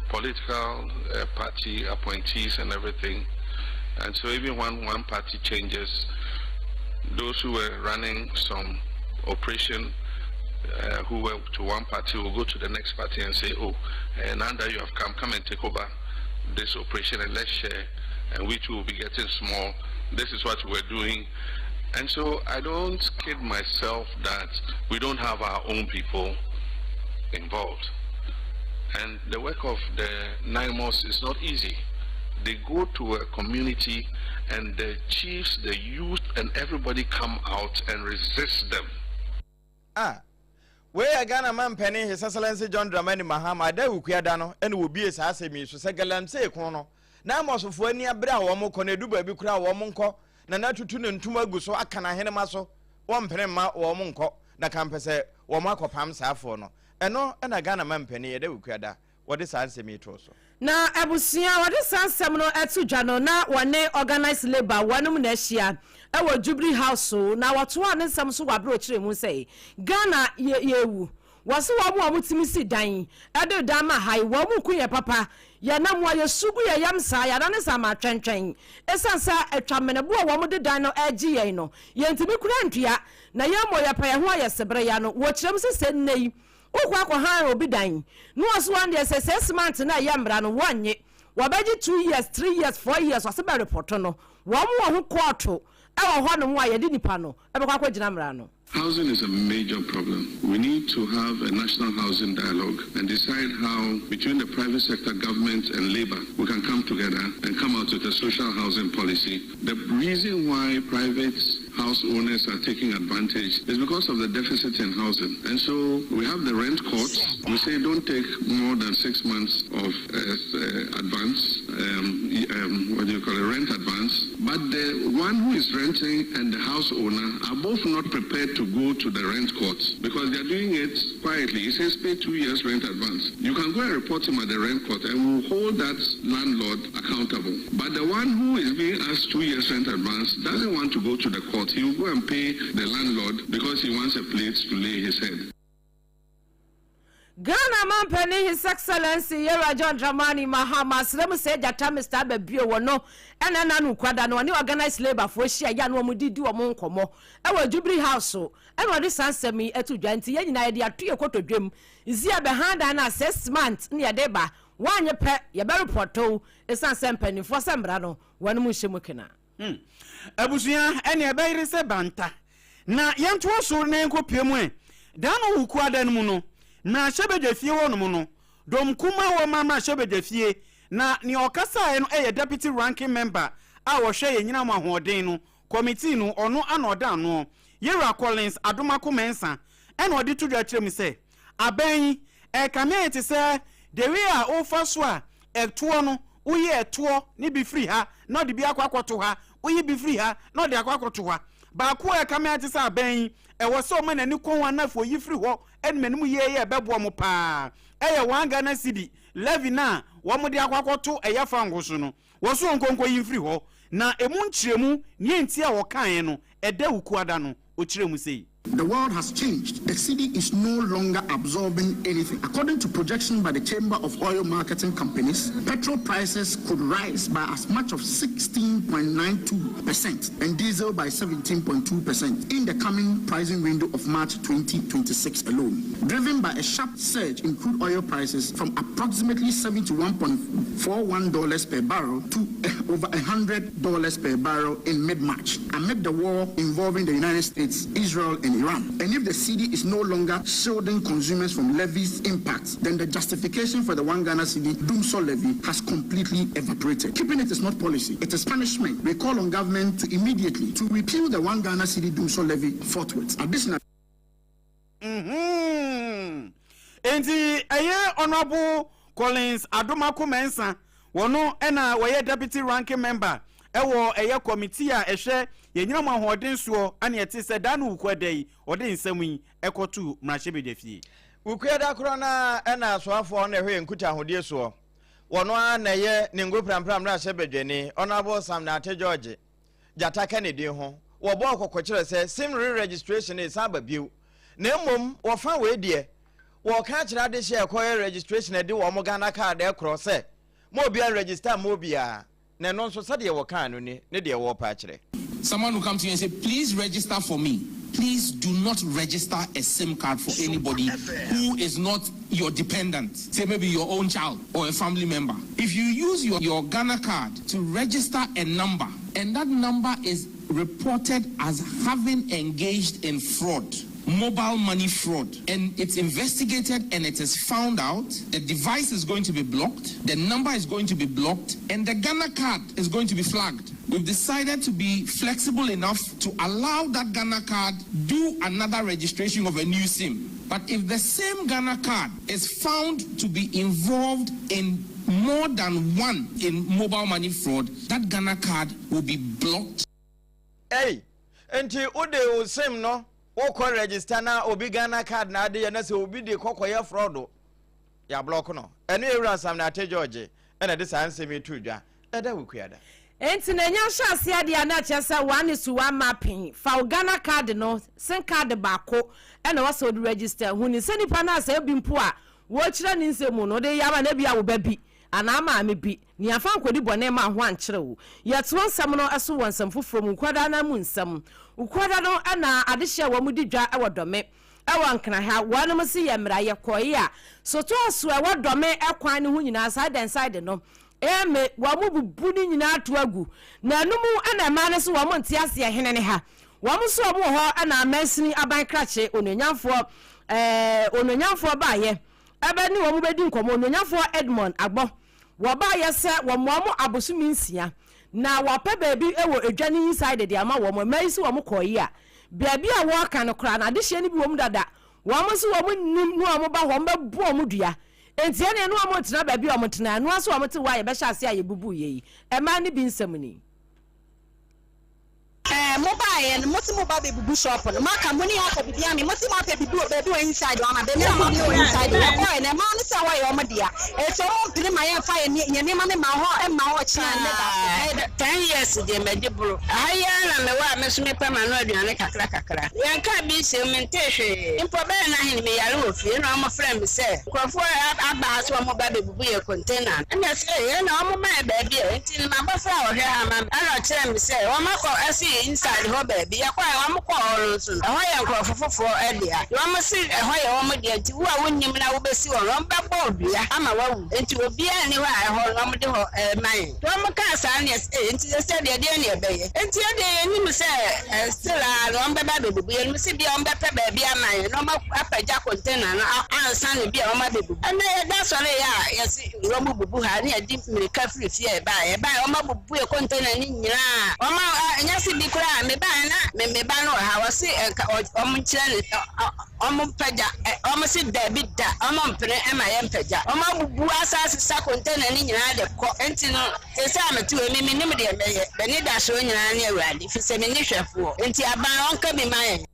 political party appointees and everything. And so even when one party changes, those who were running some operation who were to one party will go to the next party and say, oh, and now that you have come, come and take over this operation and let's share, and we too will be getting small. This is what we're doing. And so I don't kid myself that we don't have our own people involved. And the work of the NAIMOS is not easy. They go to a community and the chiefs, the youth, and everybody come out and resist them.
Ah, wei yɛ Ghana manpanin His Excellency John Dramani Mahama Ada Awukuada da no na wɔbue saa asɛm yi so sɛ galamsey ko no na Amosfoɔ ani abere a wɔn kɔ no ɛdu baabi koraa a wɔn nkɔ na na atutu ne ntoma agu so aka n'ahenema so wɔmpene mma wɔn nkɔ na kampɛ sɛ wɔn akɔpam saafoɔ no ɛno na Ghana manpanin Ada Awukuada wɔde saa nsɛm yi too so.
Na abusua a wɔde saa nsɛm no to dwa no na wɔne Organised Labour wɔnom na ahyia wɔ Jubilee House na wɔtoaa ne nsɛm so wɔ aberɛ a ɔkyerɛɛ mu sɛ Ghana yɛ yɛrewu. Wɔse wɔn a wɔtumi si dan de dan ma ha yi wɔn ku yɛn papa, yɛn nam a yɛsu gu yɛn yam saa, yɛadane saa ma atwɛntwɛn ɛsiane sɛ atwa menebo a wɔde dan no regye yɛn no yɛntumi kura ntua na yɛn mmɔ yɛpɛ yɛn ho ayɛ sebere ya no. Wɔkyerɛ mu sɛ sɛ nnɛ yi Wokɔ akɔhan obi dan na ɔse wɔn deɛ sɛ 6 months no a ɛyɛ mmara no wɔnnye, wɔbɛgye 2 years, 3 years, 4 years ɔse bɛ repɔto no, wɔn wɔ ho kɔɔto wɔ hɔ nom a yɛde nipa no bɛkɔ akɔgyina mmara ano.
Housing is a major problem. We need to have a national housing dialogue and decide how, between the private sector, government and labor, we can come together and come out with a social housing policy. The reason why private house owners are taking advantage is because of the deficit in housing. And so we have the rent courts. We say don't take more than six months of advance, what do you call it, rent advance. But the one who is renting and the house owner are both not prepared to go to the rent court because they are doing it quietly. He says pay two years rent advance. You can go and report him at the rent court and we'll hold that landlord accountable. But the one who is being asked two years rent advance doesn't want to go to the court. He will go and pay the landlord because he wants a place to lay his head.
Ghana manpanin His Excellency Yewura John Dramani Mahama srɛ mu sɛ gyata Mister aba bio wɔ no ɛna ɛna no kwada no ɔne organised labour foɔ hyia yɛ a na wɔn didi wɔn nkɔmɔ ɛwɔ Jubilee House ɛna ɔde saa nsɛm yi ɛto dwa nti yɛn nyinaa yɛde ato yɛ kotodwam nsi yɛbɛhan dan no a 6 months ne yɛde ba woanyɛ pɛ yɛbɛ report wo ɛsiane sɛ mpanimfoɔ sɛ mmara no wɔn nhyɛ mu kena.
Abusua, ɛnneɛ ɛbɛyere sɛ banta. Na yɛntoa so na yɛnkɔpue mu ɛ. Da no wo kuada no mu no, mmarahyɛbadwafie hɔnom no, dɔm kumaa wɔ ma mmarahyɛbadwafie, na nea ɔkasaeɛ no yɛ Deputy Ranking Member a ɔhwɛ yɛn nyinam ahoɔden no Committee no, ɔno ana ɔda anoɔ, Yewura Collins Adomako Mensah, ɛna ɔde to dwa kyerɛ mu sɛ, Abɛn yi, ɛrekame ayɛ te sɛ the way a wofa so a ɛtoɔ no, woyi ɛtoɔ ne bi firi ha na ɔde bi akɔ akɔto ha, woyi bi firi ha na ɔde akɔ akɔto ha. Baako a ɛrekame ayɛ te sɛ abɛn yi, ɛwɔ sɛ ɔma n'ani kɔ ho anaa afei ɔyi firi hɔ anim anim yie yɛ ɛbɛboa mo paa. Ɛyɛ one Ghana cedi levy no a wɔde akɔ akɔto ɛyɛ fango so no, wɔ so ɔnkɔ nkɔyi mfiri hɔ. Na ɛmu nkyerɛmu, nea enti a wɔkaeɛ no, ɛda Wukuada no, ɔkyerɛɛ mu sei.
The world has changed. The cedi is no longer absorbing anything. According to projection by the Chamber of Oil Marketing Companies, petrol prices could rise by as much of 16.92% and diesel by 17.2% in the coming pricing window of March 2026 alone, driven by a sharp surge in crude oil prices from approximately $71.41 per barrel to over $100 per barrel in mid-March, amid the war involving the United States, Israel, and Iran. And if the cedi is no longer shielding consumers from levies impacts, then the justification for the one Ghana cedi Dumsor levy has completely evaporated. Keeping it is not policy, it is punishment. We call on government to immediately to repeal the one Ghana cedi Dumsor levy forthwith. Additionally,
Mm-hmm. Enti ɛyɛ Honourable Collins Adomako Mensah, wɔno ɛna wɔyɛ Deputy Ranking Member ɛwɔ ɛyɛ committee a ɛhwɛ Yɛnyina mu ahoɔden soɔ ɛna yɛte sɛ daa no Wukuada yi ɔde nsɛm yi ɛkɔtoo mmarahyɛbadwafie.
Wukuada korɔ no ara ɛna asoafoɔ na ɛhwɛ yɛn nkutahodie soɔ. Wɔno ara na ɛyɛ Ningo Prampram mmarahyɛbadwani, Honourable Sam Nartey George, Gyata ka ne din ho. Wɔbɔɔ kɔkɔ kyerɛ sɛ sim re-registration resan aba bio. Na mmom wɔfa wei deɛ, wɔreka akyerɛ adehyeɛ a ɛkɔyɛ registration ɛde wɔn Ghana card ɛkorɔ sɛ, ma obiara nregister mma obiara. Na ɛno nso sɛdeɛ wɔkaa no ni ne deɛ wɔrepɛ akyerɛ.
Someone will come to you and say, please register for me. Please do not register a SIM card for anybody who is not your dependent, say maybe your own child or a family member. If you use your, your Ghana card to register a number and that number is reported as having engaged in fraud, mobile money fraud, and it's investigated and it is found out, the device is going to be blocked, the number is going to be blocked, and the Ghana card is going to be flagged. We've decided to be flexible enough to allow that Ghana card do another registration of a new SIM. But if the same Ghana card is found to be involved in more than one in mobile money fraud, that Ghana card will be blocked.
Ei, nti wode wo sim no wokɔ register na obi Ghana card na ade yɛ na sɛ obi de kɔ kɔyɛ fraud yɛablɔk no. Ɛno yɛ Wura Sam Nartey George ɛna ɛde saa nsɛm yi too dwa ɛda Wukuada.
Enti na nya nhyɛaseɛ adeɛ a na kyerɛ sɛ one is to one mapping fa wo Ghana card no sim card baako ɛna ɛwɔ sɛ wode register hu ne sɛ nipa no a sɛ ebi mpo a wɔrekyerɛ ne nsɛm mu no wode yɛ ama no ebia wo ba bi anaa maame bi nea fa nkɔdi bɔne ma ho ankyerɛ wo. Yɛtoa nsɛm no so wɔ nsɛm foforɔ mu Wukuada no mu nsɛm Wukuada no na adehyeɛ a wɔn di dwa wɔ Dɔme wɔ Nkran ha wɔnom se yɛ mmara yɛkɔe a sotɔɔso a ɛwɔ Dɔme kwan no ho nyinaa side and side no Aame, wɔbubu ne nyinaa to agu, na ɛno mu na mmaa no se wɔn nte aseɛ, hene ne ha? Wɔn nso wɔn wɔ hɔ na mansini aban krakye onuonyamfoɔ, ɛɛ, onuonyamfoɔ baeɛ ɛbɛ ne wɔn bɛdi nkɔmmɔ, onuonyamfoɔ Edmond Agbɔ, wɔbaeɛ sɛ wɔmmoa mo abosome nsia, na wɔapɛ baabi wɔ edwa no inside de ama wɔn, mmaa yi se wɔn kɔeɛ a, baabi a wɔreka no koraa no adehyeɛ no bi wɔ mu dada, wɔn nso wɔn nnim ne wɔn ba hɔ, wɔbɛbo wɔn dua. Enti ɛnneɛ ne wɔn retena baabi a wɔtenaeɛ, ɛno ara nso wɔte hɔ a yɛbɛhyɛ aseɛ a yɛbubuiɛ yi. Mmaa no bi nsɛm ni.
Ɛɛ mo baeɛ no mo se mo ba bɛ bubu shop no mo aka mo ni apɛ bibi ame mo se mo apɛ bibi wɔ baabi wɔ inside hɔ ama baabi a mo apɛ wɔ inside hɔ yɛ kɔɛ no ɛmaa no sɛ ɛhɔ yɛ ɔmo dea eti ɔmo mpene ma yɛn fa yɛ yɛn nneɛma no ma hɔ mma hɔ kyena nnɛ da so ɛyɛ dɛ.
Ten years deɛ madi boro. Ɛha yi ara na mewɔ a me nso mepɛ m'ano aduane kakra kakra. Yɛnkaa bi nhyɛm, mentee hwee. Mpo bɛyɛ nna he no meyare wɔ fie na wɔfrɛɛ me sɛ nkurɔfoɔ aba ha sɛ wɔreba abɛbubu yɛn container no. Ɛna ɛsɛ ee ɛna wɔma yɛn baabi ɛ. Nti no m'abɔfra a ɔhwɛ ha ma me ɛna ɔkyerɛɛ me sɛ wɔakɔ ɛse inside hɔ baabi. Yɛkɔɛ wɔkɔɔ hɔ no nso no ɛhɔ yɛ nkurɔfo foforɔ dea. Wɔse ɛhɔ yɛ wɔn dea nti wo a wonnim na wobɛsi hɔ no wɔbɛbɔ wo dua ama woawu. Nti obiara nni hɔ a ɛhɔ no wɔde hɔ rema yɛn. Nti wɔkaa saa no yɛse ee nti sɛsɛ deɛ deɛn na yɛbɛyɛ. Nti yɛdeɛ yɛnnim sɛ still ara no wɔbɛba abɛbubu. Yɛnim sɛ bia wɔbɛpɛ baabi ama yɛn na wɔapagya container no ansa na bia wɔabɛbubu. Ɛnnɛ yɛda sɔreeɛ a yɛse wɔbubu ha na yɛde mmirika firi fie a yɛbaeɛ. Yɛbaeɛ wɔabubu yɛn container no nyinaa. Wɔma ɛnyɛ se bi koraa mebaeɛ na me ba no wɔ ha wɔse nka wɔnkyerɛ no Wɔmpagya ɛ, wɔse dabi da, wɔmpene mma yɛmpagya. Wɔabubu asa asesa container no nyinaa de kɔ. Enti no, seesei a mete hɔ yi, me mennim deɛ mɛyɛ. M'anidasoɔ nyinaa ne Awurade, ɛfiri sɛ menni hwɛfoɔ. Enti aban, ɔnka bi mma yɛn.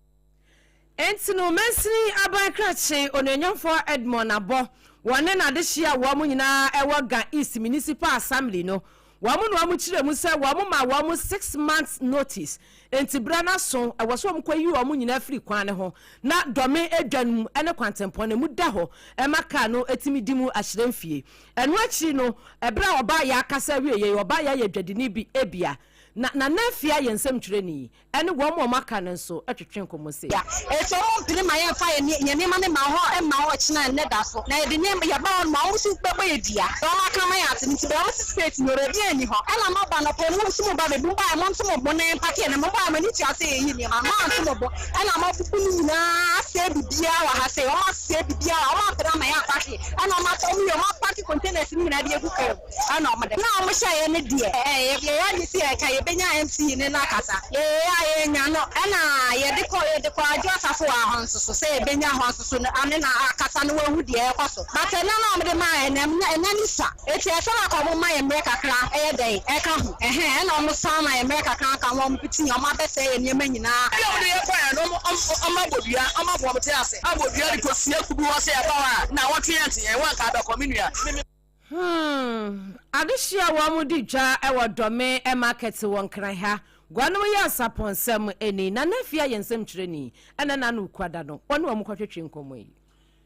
Enti no, mansini aban krakye Onuonyamfoɔ Edmond Abɔ, wɔne n'adehyeɛ a wɔn nyinaa wɔ Ga East Municipal Assembly no, wɔn na wɔkyerɛɛ mu sɛ wɔn maa wɔn six months notice Enti berɛ no aso, ɛwɔ sɛ wɔkɔyi wɔn nyinaa firi kwan no ho, na Dɔme dwa no mu ne kwantempɔn no, emu da hɔ ma kaa no tumi di mu ahyerɛn fie. Ɛno akyiri no, berɛ a ɔbaa yɛ akasa awieeɛ yi, ɔbaa yɛ ayɛ dwadini bi, ebia na Nana Afia yɛ nsɛmtwerɛni, ɛne wɔn a wɔaka no nso twetwe nkɔmmɔ sei.
Enti wɔn mpene ma yɛmfa yɛn yɛn nneɛma no mma hɔ mma hɔ ɔkyena nnɛ da so na yɛde nneɛma yɛba hɔ nom a wɔn nso bɛbɔ yɛn dua na wɔn aka ama yɛn ate no nti bɛyɛ wɔn se state no baabiara nni hɔ ɛna mo aba anɔpa yi mo nso mo ba bɛbu mo baeɛ mo nto mo bo na yɛn pake yɛn nneɛma mo baeɛ mo ani tua sɛ yɛyi nneɛma mo anto mo bo ɛna mo abubu ne nyinaa asɛe biribiara wɔ ha sei wɔn asɛe biribiara wɔn ampene ama yɛn amfa hwee ɛna wɔn atɔ wɔn wie wɔn apake containers no nyinaa de agu kaa mu ɛna wɔn de na wɔn hyɛeɛ no deɛ ɛɛ yɛyɛ ade sɛ yɛka yɛ. yɛbɛnya MCE ne no akasa. Yɛyɛ a yɛannya no ɛna yɛde kɔ yɛde kɔ Adwo Asafo wɔ hɔ nso so sɛ yɛbɛnya hɔ nso so no ane no akasa na wahu deɛ ɛrekɔ so. But ɛna no a wɔde maa yɛn no ɛna no sua. Enti ɛsɛ sɛ anka wɔma yɛn mmerɛ kakra ɛyɛ dɛn ɛka ho ɛhɛn ɛna wɔn san ma yɛn mmerɛ kakra ka ho wɔn piti yɛn wɔn abɛsɛe yɛn nneɛma nyinaa.
Bia wɔde yɛn kɔɛ no wɔn wɔn abɔ dua wɔn abɔ wɔn tiri ase abɔ dua de kɔ sie kudu hɔ sɛ yɛba hɔ a na wɔtwe yɛn te yɛn wɔn anka abɛkɔ me nua me me.
Hmm, adehye a wɔn di dwa wɔ Dɔme market wɔ Nkran ha, guanom yɛ asapɔnsɛm ni, Nana Afia yɛ nsɛmtwerɛni, ɛna Nana Okuada no, wɔne wɔn kɔtwetwe nkɔmmɔ yi.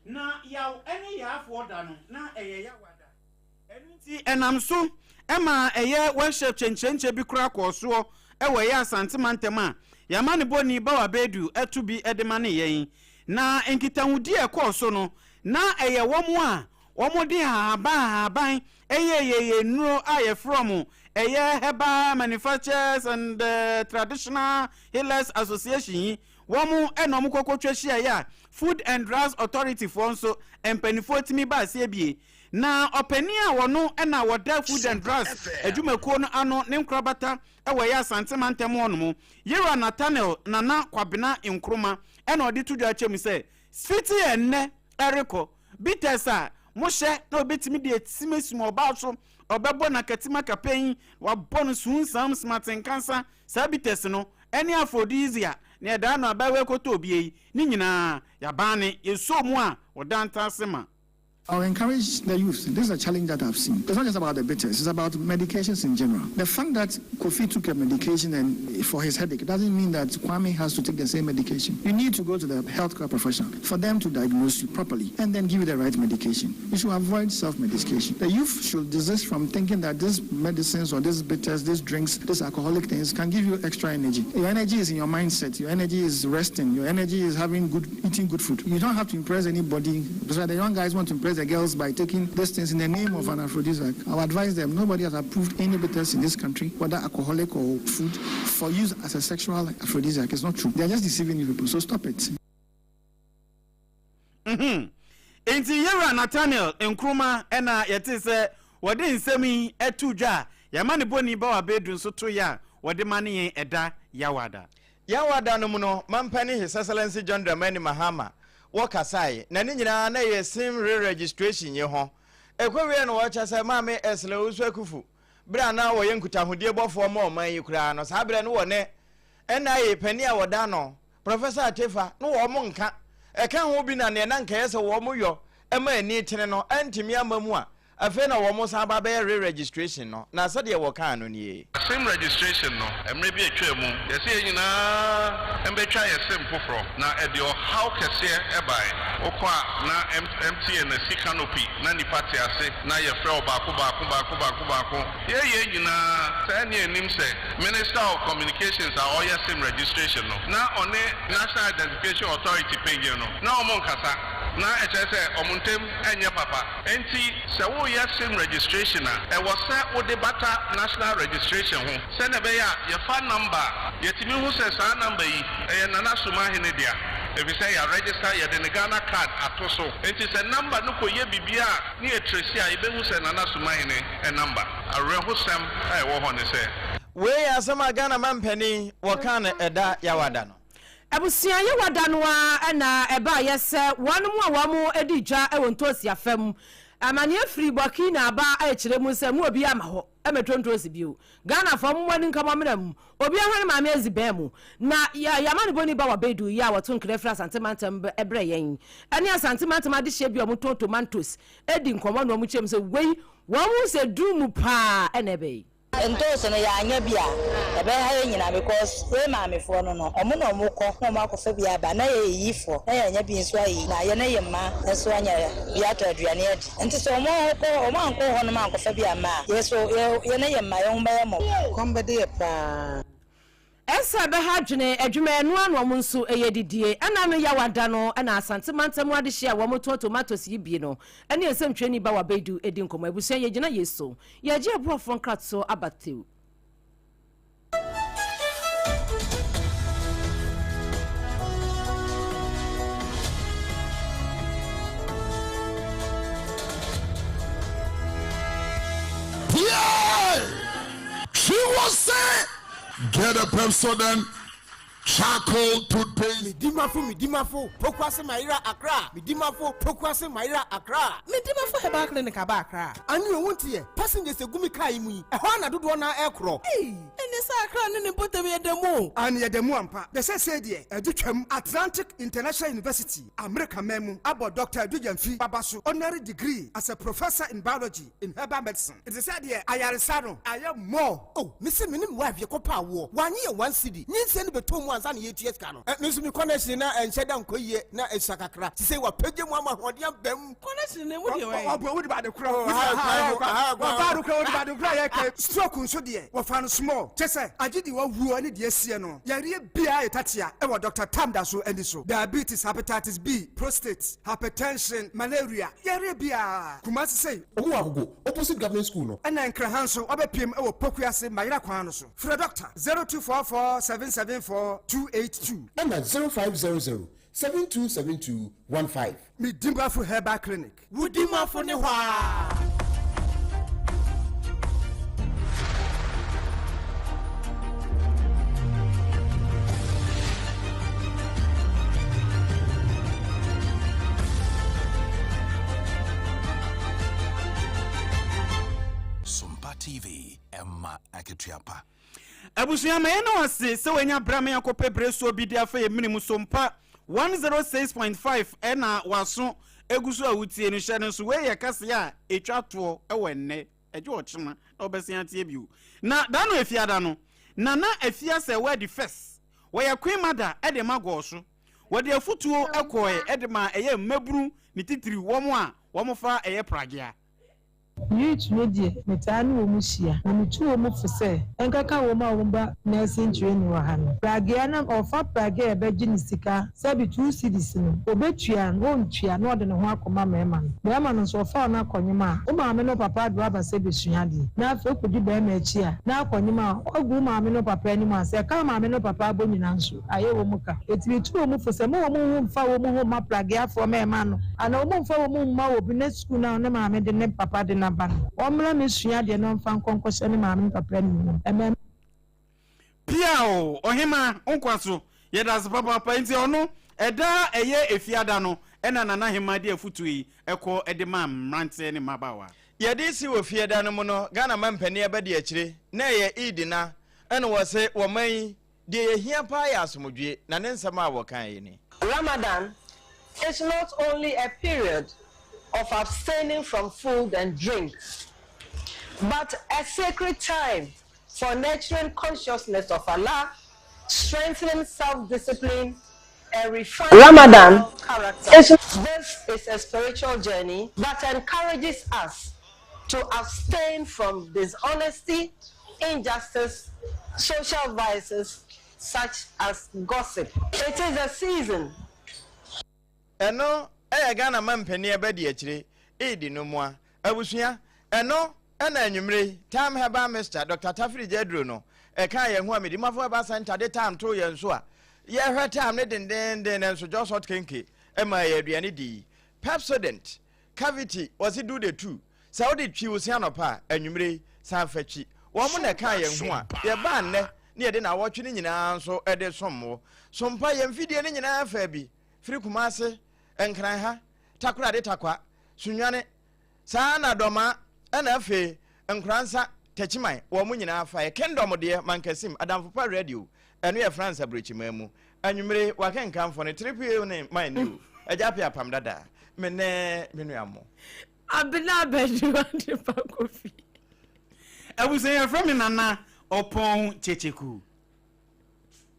Na yaw ne yaafoɔ da no, na ɛyɛ yawa da. Ɛno nti ɛnam so ma ɛyɛ workshop kyenkyerenkyɛ bi koraa kɔɔ soɔ wɔ ɛyɛ Asante mantam a yɛn amanebɔni Bawa Bedu to bi de ma ne yɛn. Na nkitahodie a ɛkɔɔ so no, na ɛyɛ wɔn a wɔde ahaban ahaban yɛ yɛ nnuro a yɛfrɛ wɔn ɛyɛ Herbal Manufacturers and Traditional Healers Association yi Wɔn na wɔkɔ kɔtwa hyiaeɛ a Food and Drugs Authority foɔ nso mpaninfoɔ tumi ba aseɛ bie. Na ɔpanin a ɔno na ɔda Food and Drugs adwumakuo no ano ne nkorabata wɔ ɛyɛ Asante mantam hɔ nom, Yewura Nathaniel Nana Kwabena Nkrumah na ɔde to dwa kyɛ mu sɛ, Fiti ɛnnɛ rekɔ, bitters a mohyɛ na ɔbɛtumi de asimasima ɔbaa so, ɔbɛbɔ no akatim akapɛn, wabɔ no sunsam smatenkansa, saa bitters no ne aphrodisiac, nea ɛdaa no abaayewa yi kɔtɔɔ bie yi, ne nyinaa, yɛabane, yɛsɔɔ mu a, wɔda ntaase ma.
I'll encourage the youth. This is a challenge that I've seen. It's not just about the bitters, it's about medications in general. The fact that Kofi took a medication and for his headache doesn't mean that Kwame has to take the same medication. You need to go to the healthcare professional for them to diagnose you properly and then give you the right medication. You should avoid self-medication. The youth should desist from thinking that these medicines or these bitters, these drinks, these alcoholic things can give you extra energy. Your energy is in your mindset. Your energy is resting. Your energy is having good, eating good food. You don't have to impress anybody. Because the young guys want to impress the girls by taking these things in the name of an aphrodisiac. I'll advise them, nobody has approved any bitters in this country, whether alcoholic or food, for use as a sexual aphrodisiac. It's not true. They're just deceiving you people, so stop it.
Mhm. Enti Yewura Nathaniel Nkrumah na yɛtee sɛ wɔde nsɛm yi too dwa a yɛama ne bɔni Bawa Bedu nso toeɛ a wɔde ma ne yɛn ɛda Yawada.
Yawada no mu no, Mampani His Excellency John Dramani Mahama wɔ kasae, na ne nyinaa na ɛyɛ sim re-registration yi ho. Ɛkɔwieɛ no wɔkyɛ sɛ Maame Ursula Owusu Akuffo, berɛ a na ɔyɛ nkutahodie bɔfoɔ ma ɔman yi koraa no, saa berɛ no wɔ ne NIA panin a wɔda ano, Professor Atefa, no wɔn nka. Ɛka ho bi na neɛ na nka ɛyɛ sɛ wɔn yɔ ma ani tene no antumi amma mu a, afei na wɔn san ba bɛyɛ re-registration no, na sɛdeɛ wɔkaa no nie.
Sim registration no, mmerɛ bi a atwaa mu, yɛse yɛn nyinaa mbɛtwa yɛ sim foforɔ, na ɛde ɔhaw kɛseɛ baeɛ. Wokɔ a na MTN asi canopy na nnipa te ase na yɛfrɛ wo baako baako baako baako baako. Yɛyɛ nyinaa saa nni anim sɛ Minister of Communications a ɔyɛ sim registration no na ɔne National Identification Authority panyin no na wɔn nkasa, na ɛkyerɛ sɛ wɔn ntam nyɛ papa. Enti sɛ woreyɛ sim registration a, ɛwɔ sɛ wode bata National Registration ho sɛnea ɛbɛyɛ a yɛfa number a, yɛtumi hu sɛ saa number yi, ɛyɛ Nana Sumahene dea, efisɛ yɛaregister, yɛde ne Ghana card ato so. Enti sɛ number no kɔyɛ biribi a ne yɛ trace a, yɛbɛhu sɛ Nana Sumahene number. Awerɛhosɛm a ɛwɔ hɔ ne sɛ.
Wei yɛ asɛm a Ghana manpanin wɔkaa no ɛda Yawada no.
Abusua Yawada no ara na ɛbaeɛ sɛ wɔnom a wɔn di dwa wɔ ntoosi afa mu amaneɛ firi Burkina aba rekyerɛ mu sɛ mo obiara mma hɔ mmɛtɔ ntoosi bio. Ghanafoɔ momma ani nka mo amena mu. Obiara hwɛ ne maame adzi bɛn mu. Na yɛ amanebɔni Bawa Baidu yi a wɔto nkra firi Asante mantam brɛ yɛn ne Asante mantam adehyeɛ bi a wɔtɔn tomantos di nkɔmmɔ na wɔkyerɛ mu sɛ wei wɔn hu sɛ duru mu paa na ɛbɛ yi.
Ntoosi no yɛanyɛ bi a ɛbɛha yɛn nyinaa because yɛn maamefoɔ no no ɔmo na ɔmo kɔ na ɔmo akɔfa bi aba na yɛyɛ yifoɔ na yɛanya bi nso ayi na yɛne yɛn mma nso anya bi atɔ aduane adi nti sɛ ɔmo kɔ ɔmo ankɔ hɔ nom ankɔfa bi amma a yɛ so yɛne yɛn mma yɛn ho bɛyɛ mmɔbɔ.
Kɔm bɛde yɛ paa.
Ɛsɛ ɛbɛha adwene adwuma ɛno ara na wɔn nso yɛ didie ɛna no yawa da no ɛna Asante mantam adehyeɛ a wɔn tɔn tomatoes yi bie no ɛne nsɛmtwerɛni Bawa Baidu ɛdi nkɔmmɔ abusua yɛgyina yei so yɛgye abuafoɔ nkratoɔ aba tew.
Pie! Twi wɔ se!
Get a Pepsodent charcoal toothpaste.
Medimafo Medimafo Pokuase Mayera Accra Medimafo Pokuase Mayera Accra. Medimafo Herbal Clinic aba Accra. Ane o wonteɛ? Passengers egu me car yi mu yi, ɛhɔ ara na dodoɔ no ara ɛrekorɔ.
Ei! Ɛneɛ sɛ Accra ne ne mpɔtam yɛ da mu o.
Aane yɛda mu ampa. Na seesei deɛ adu twam. Atlantic International University, Amerika man mu, abɔ Dɔkta Adu Gyamfi aba so honorary degree as a Professor in Biology in Herbal Medicine. Nti sɛ deɛ ayaresa no ayɛ more.
Oh me se me ne me wife yɛkɔ pɛ awoɔ wanye yɛ one cedi nyinsɛn no bɛtɔ mu ansa na yɛtua sika no eh, me nso me connection na ɛnhyɛ da nkɔ yie na ɛsua kakra sisei wapagya mu ama ahoɔden aba mu.
Connection no emu deɛ wɛn?
Ɔbɔ wode bade korɔ wɔfa ade korɔ wode bade korɔ yɛ kɛ stroke nso deɛ wɔfa no small kyɛ sɛ agye deɛ wawuo ne deɛ asie no yareɛ biara yɛ tatea ɛwɔ Doctor Tam da so ani so diabetes hepatitis B prostate hypertension malaria yareɛ biara Kumasi sei.
Ɔmo wɔ Agogo opposite government school no.
Ɛna Nkraha nso wabɛpiem wɔ Pokuase Mayera kwan no so. Frɛ Dɔkta 0244 774 282.
Ɛna 0500 7272 15.
Medimafo Herbal Clinic.
Wo dimafo ne hɔ aa.
Sompa TV, ɛma akatua pa.
Abusua ma yɛn na ase sɛ wanya berɛ ama yɛakɔpɛ berɛ soɔ bi de afa yɛn mene mu Sompa 106.5 ɛna waso egu so a wotie no hyɛ no nso wei yɛ kaseɛ a ɛtwa toɔ wɔ ɛnnɛ ɛgye ɔkyena na wɔbɛsen ateɛ bio na da no efiada no Nana Afia sɛ wadi first wɔyɛ Queen Mother de ma gɔɔ so Wɔde afutuo kɔɔɛ de maa ɛyɛ mmabunu ne titiriw wɔn a wɔfa ɛyɛ pragea.
Youth no deɛ, metaa ne wɔn hyia, na metu wɔn fo sɛ, ɛnkaka wɔn a wɔba nursing training wɔ ha no. Pragea na ɔfa pragea a ɛbɛgye ne sika, sɛbi two cedis no, ɔbɛtua no, ɔntua na ɔde ne ho akɔma mmarima no. Barima no nso, ɔfa wo no akɔnyem a, wo maame ne wo papa de wo aba sɛ bɛsua adeɛ, na afei wokɔdi barima akyi a, na akɔnyem a, woagu wo maame ne wo papa anim ase, ɛka wo maame ne wo papa abɔ nyinaa nso. Ayɛ wɔn ka. Enti metu wɔn fo sɛ, mma wɔn ho mmfa wɔn ho mma Pragueafoɔ mmarima no, anaa wɔn mmfa wɔn ho mma obi na sukuu no a ne maame de ne papa de no aba no, ɔmmra mmɛsua adeɛ na ɔmfa nkɔ nkɔhyɛ ne maame ne papa animuonyam. Mmarima.
Piaw! Ɔhemaa, wo nkwa so. Yɛda ase papaapa. Enti ɔno, ɛda a ɛyɛ Efiada no na Nana Hemaa de afutuo yi kɔ de maa mmeranteɛ ne mmabaawa.
Yɛde si wɔ Fiada no mu no, Ghana mampanin abadiakyire, na ɛyɛ Eid na, ɛna wɔse wɔman yi Deɛ yɛhia paa yɛ asomdwoeɛ, na ne nsɛm a wɔkaeɛ ni.
Ramadan is not only a period of abstaining from food and drink, but a sacred time for nurturing consciousness of Allah, strengthening self-discipline, and refining Ramadan character. Is this is a spiritual journey that encourages us to abstain from dishonesty, injustice, social vices such as gossip. It is a season.
Ɛno yɛ Ghana mampanin abadiakyire Eid no mua. Abusua, ɛno na anwummere yi Time Herbal Mixture, Dɔkta Tafiri Gyaduro no ɛkaa yɛn ho a Medimafo Herbal Centre de Time too yɛn so a yɛhwɛ Time no dendeenden nanso Jos Hot Kenke maa yɛn aduane dii. Pepsodent, Cavity, wɔse do the two. Sɛ wode twi wo se anɔpa a, anwummere yi, san fa twi. Wɔn na ɛkaa yɛn ho a yɛbaa nnɛ ne yɛde nnawɔtwe no nyinaa nso de som wo. Sompa, yɛn mfidie no nyinaa faa bi firi Kumase, Nkran ha, Takoradi Takwa, Sunyani, saa ara na Dɔmaa, ɛna afei Nkoransa, Takyiman, wɔn nyinaa faeɛ. Kingdom deɛ, Mankasim, Adamfo Pa Radio, ɛno yɛ France aburokyiman mu. Anwummere yi, w'akenkanfo no, Tripue ne Mine New, Agya Appiah Apam Dada, me ne me nua mo.
Abena Abɛduru Adepa Kofi.
Abusua yɛfrɛ me Nana Ɔpɔn Kyekyeku.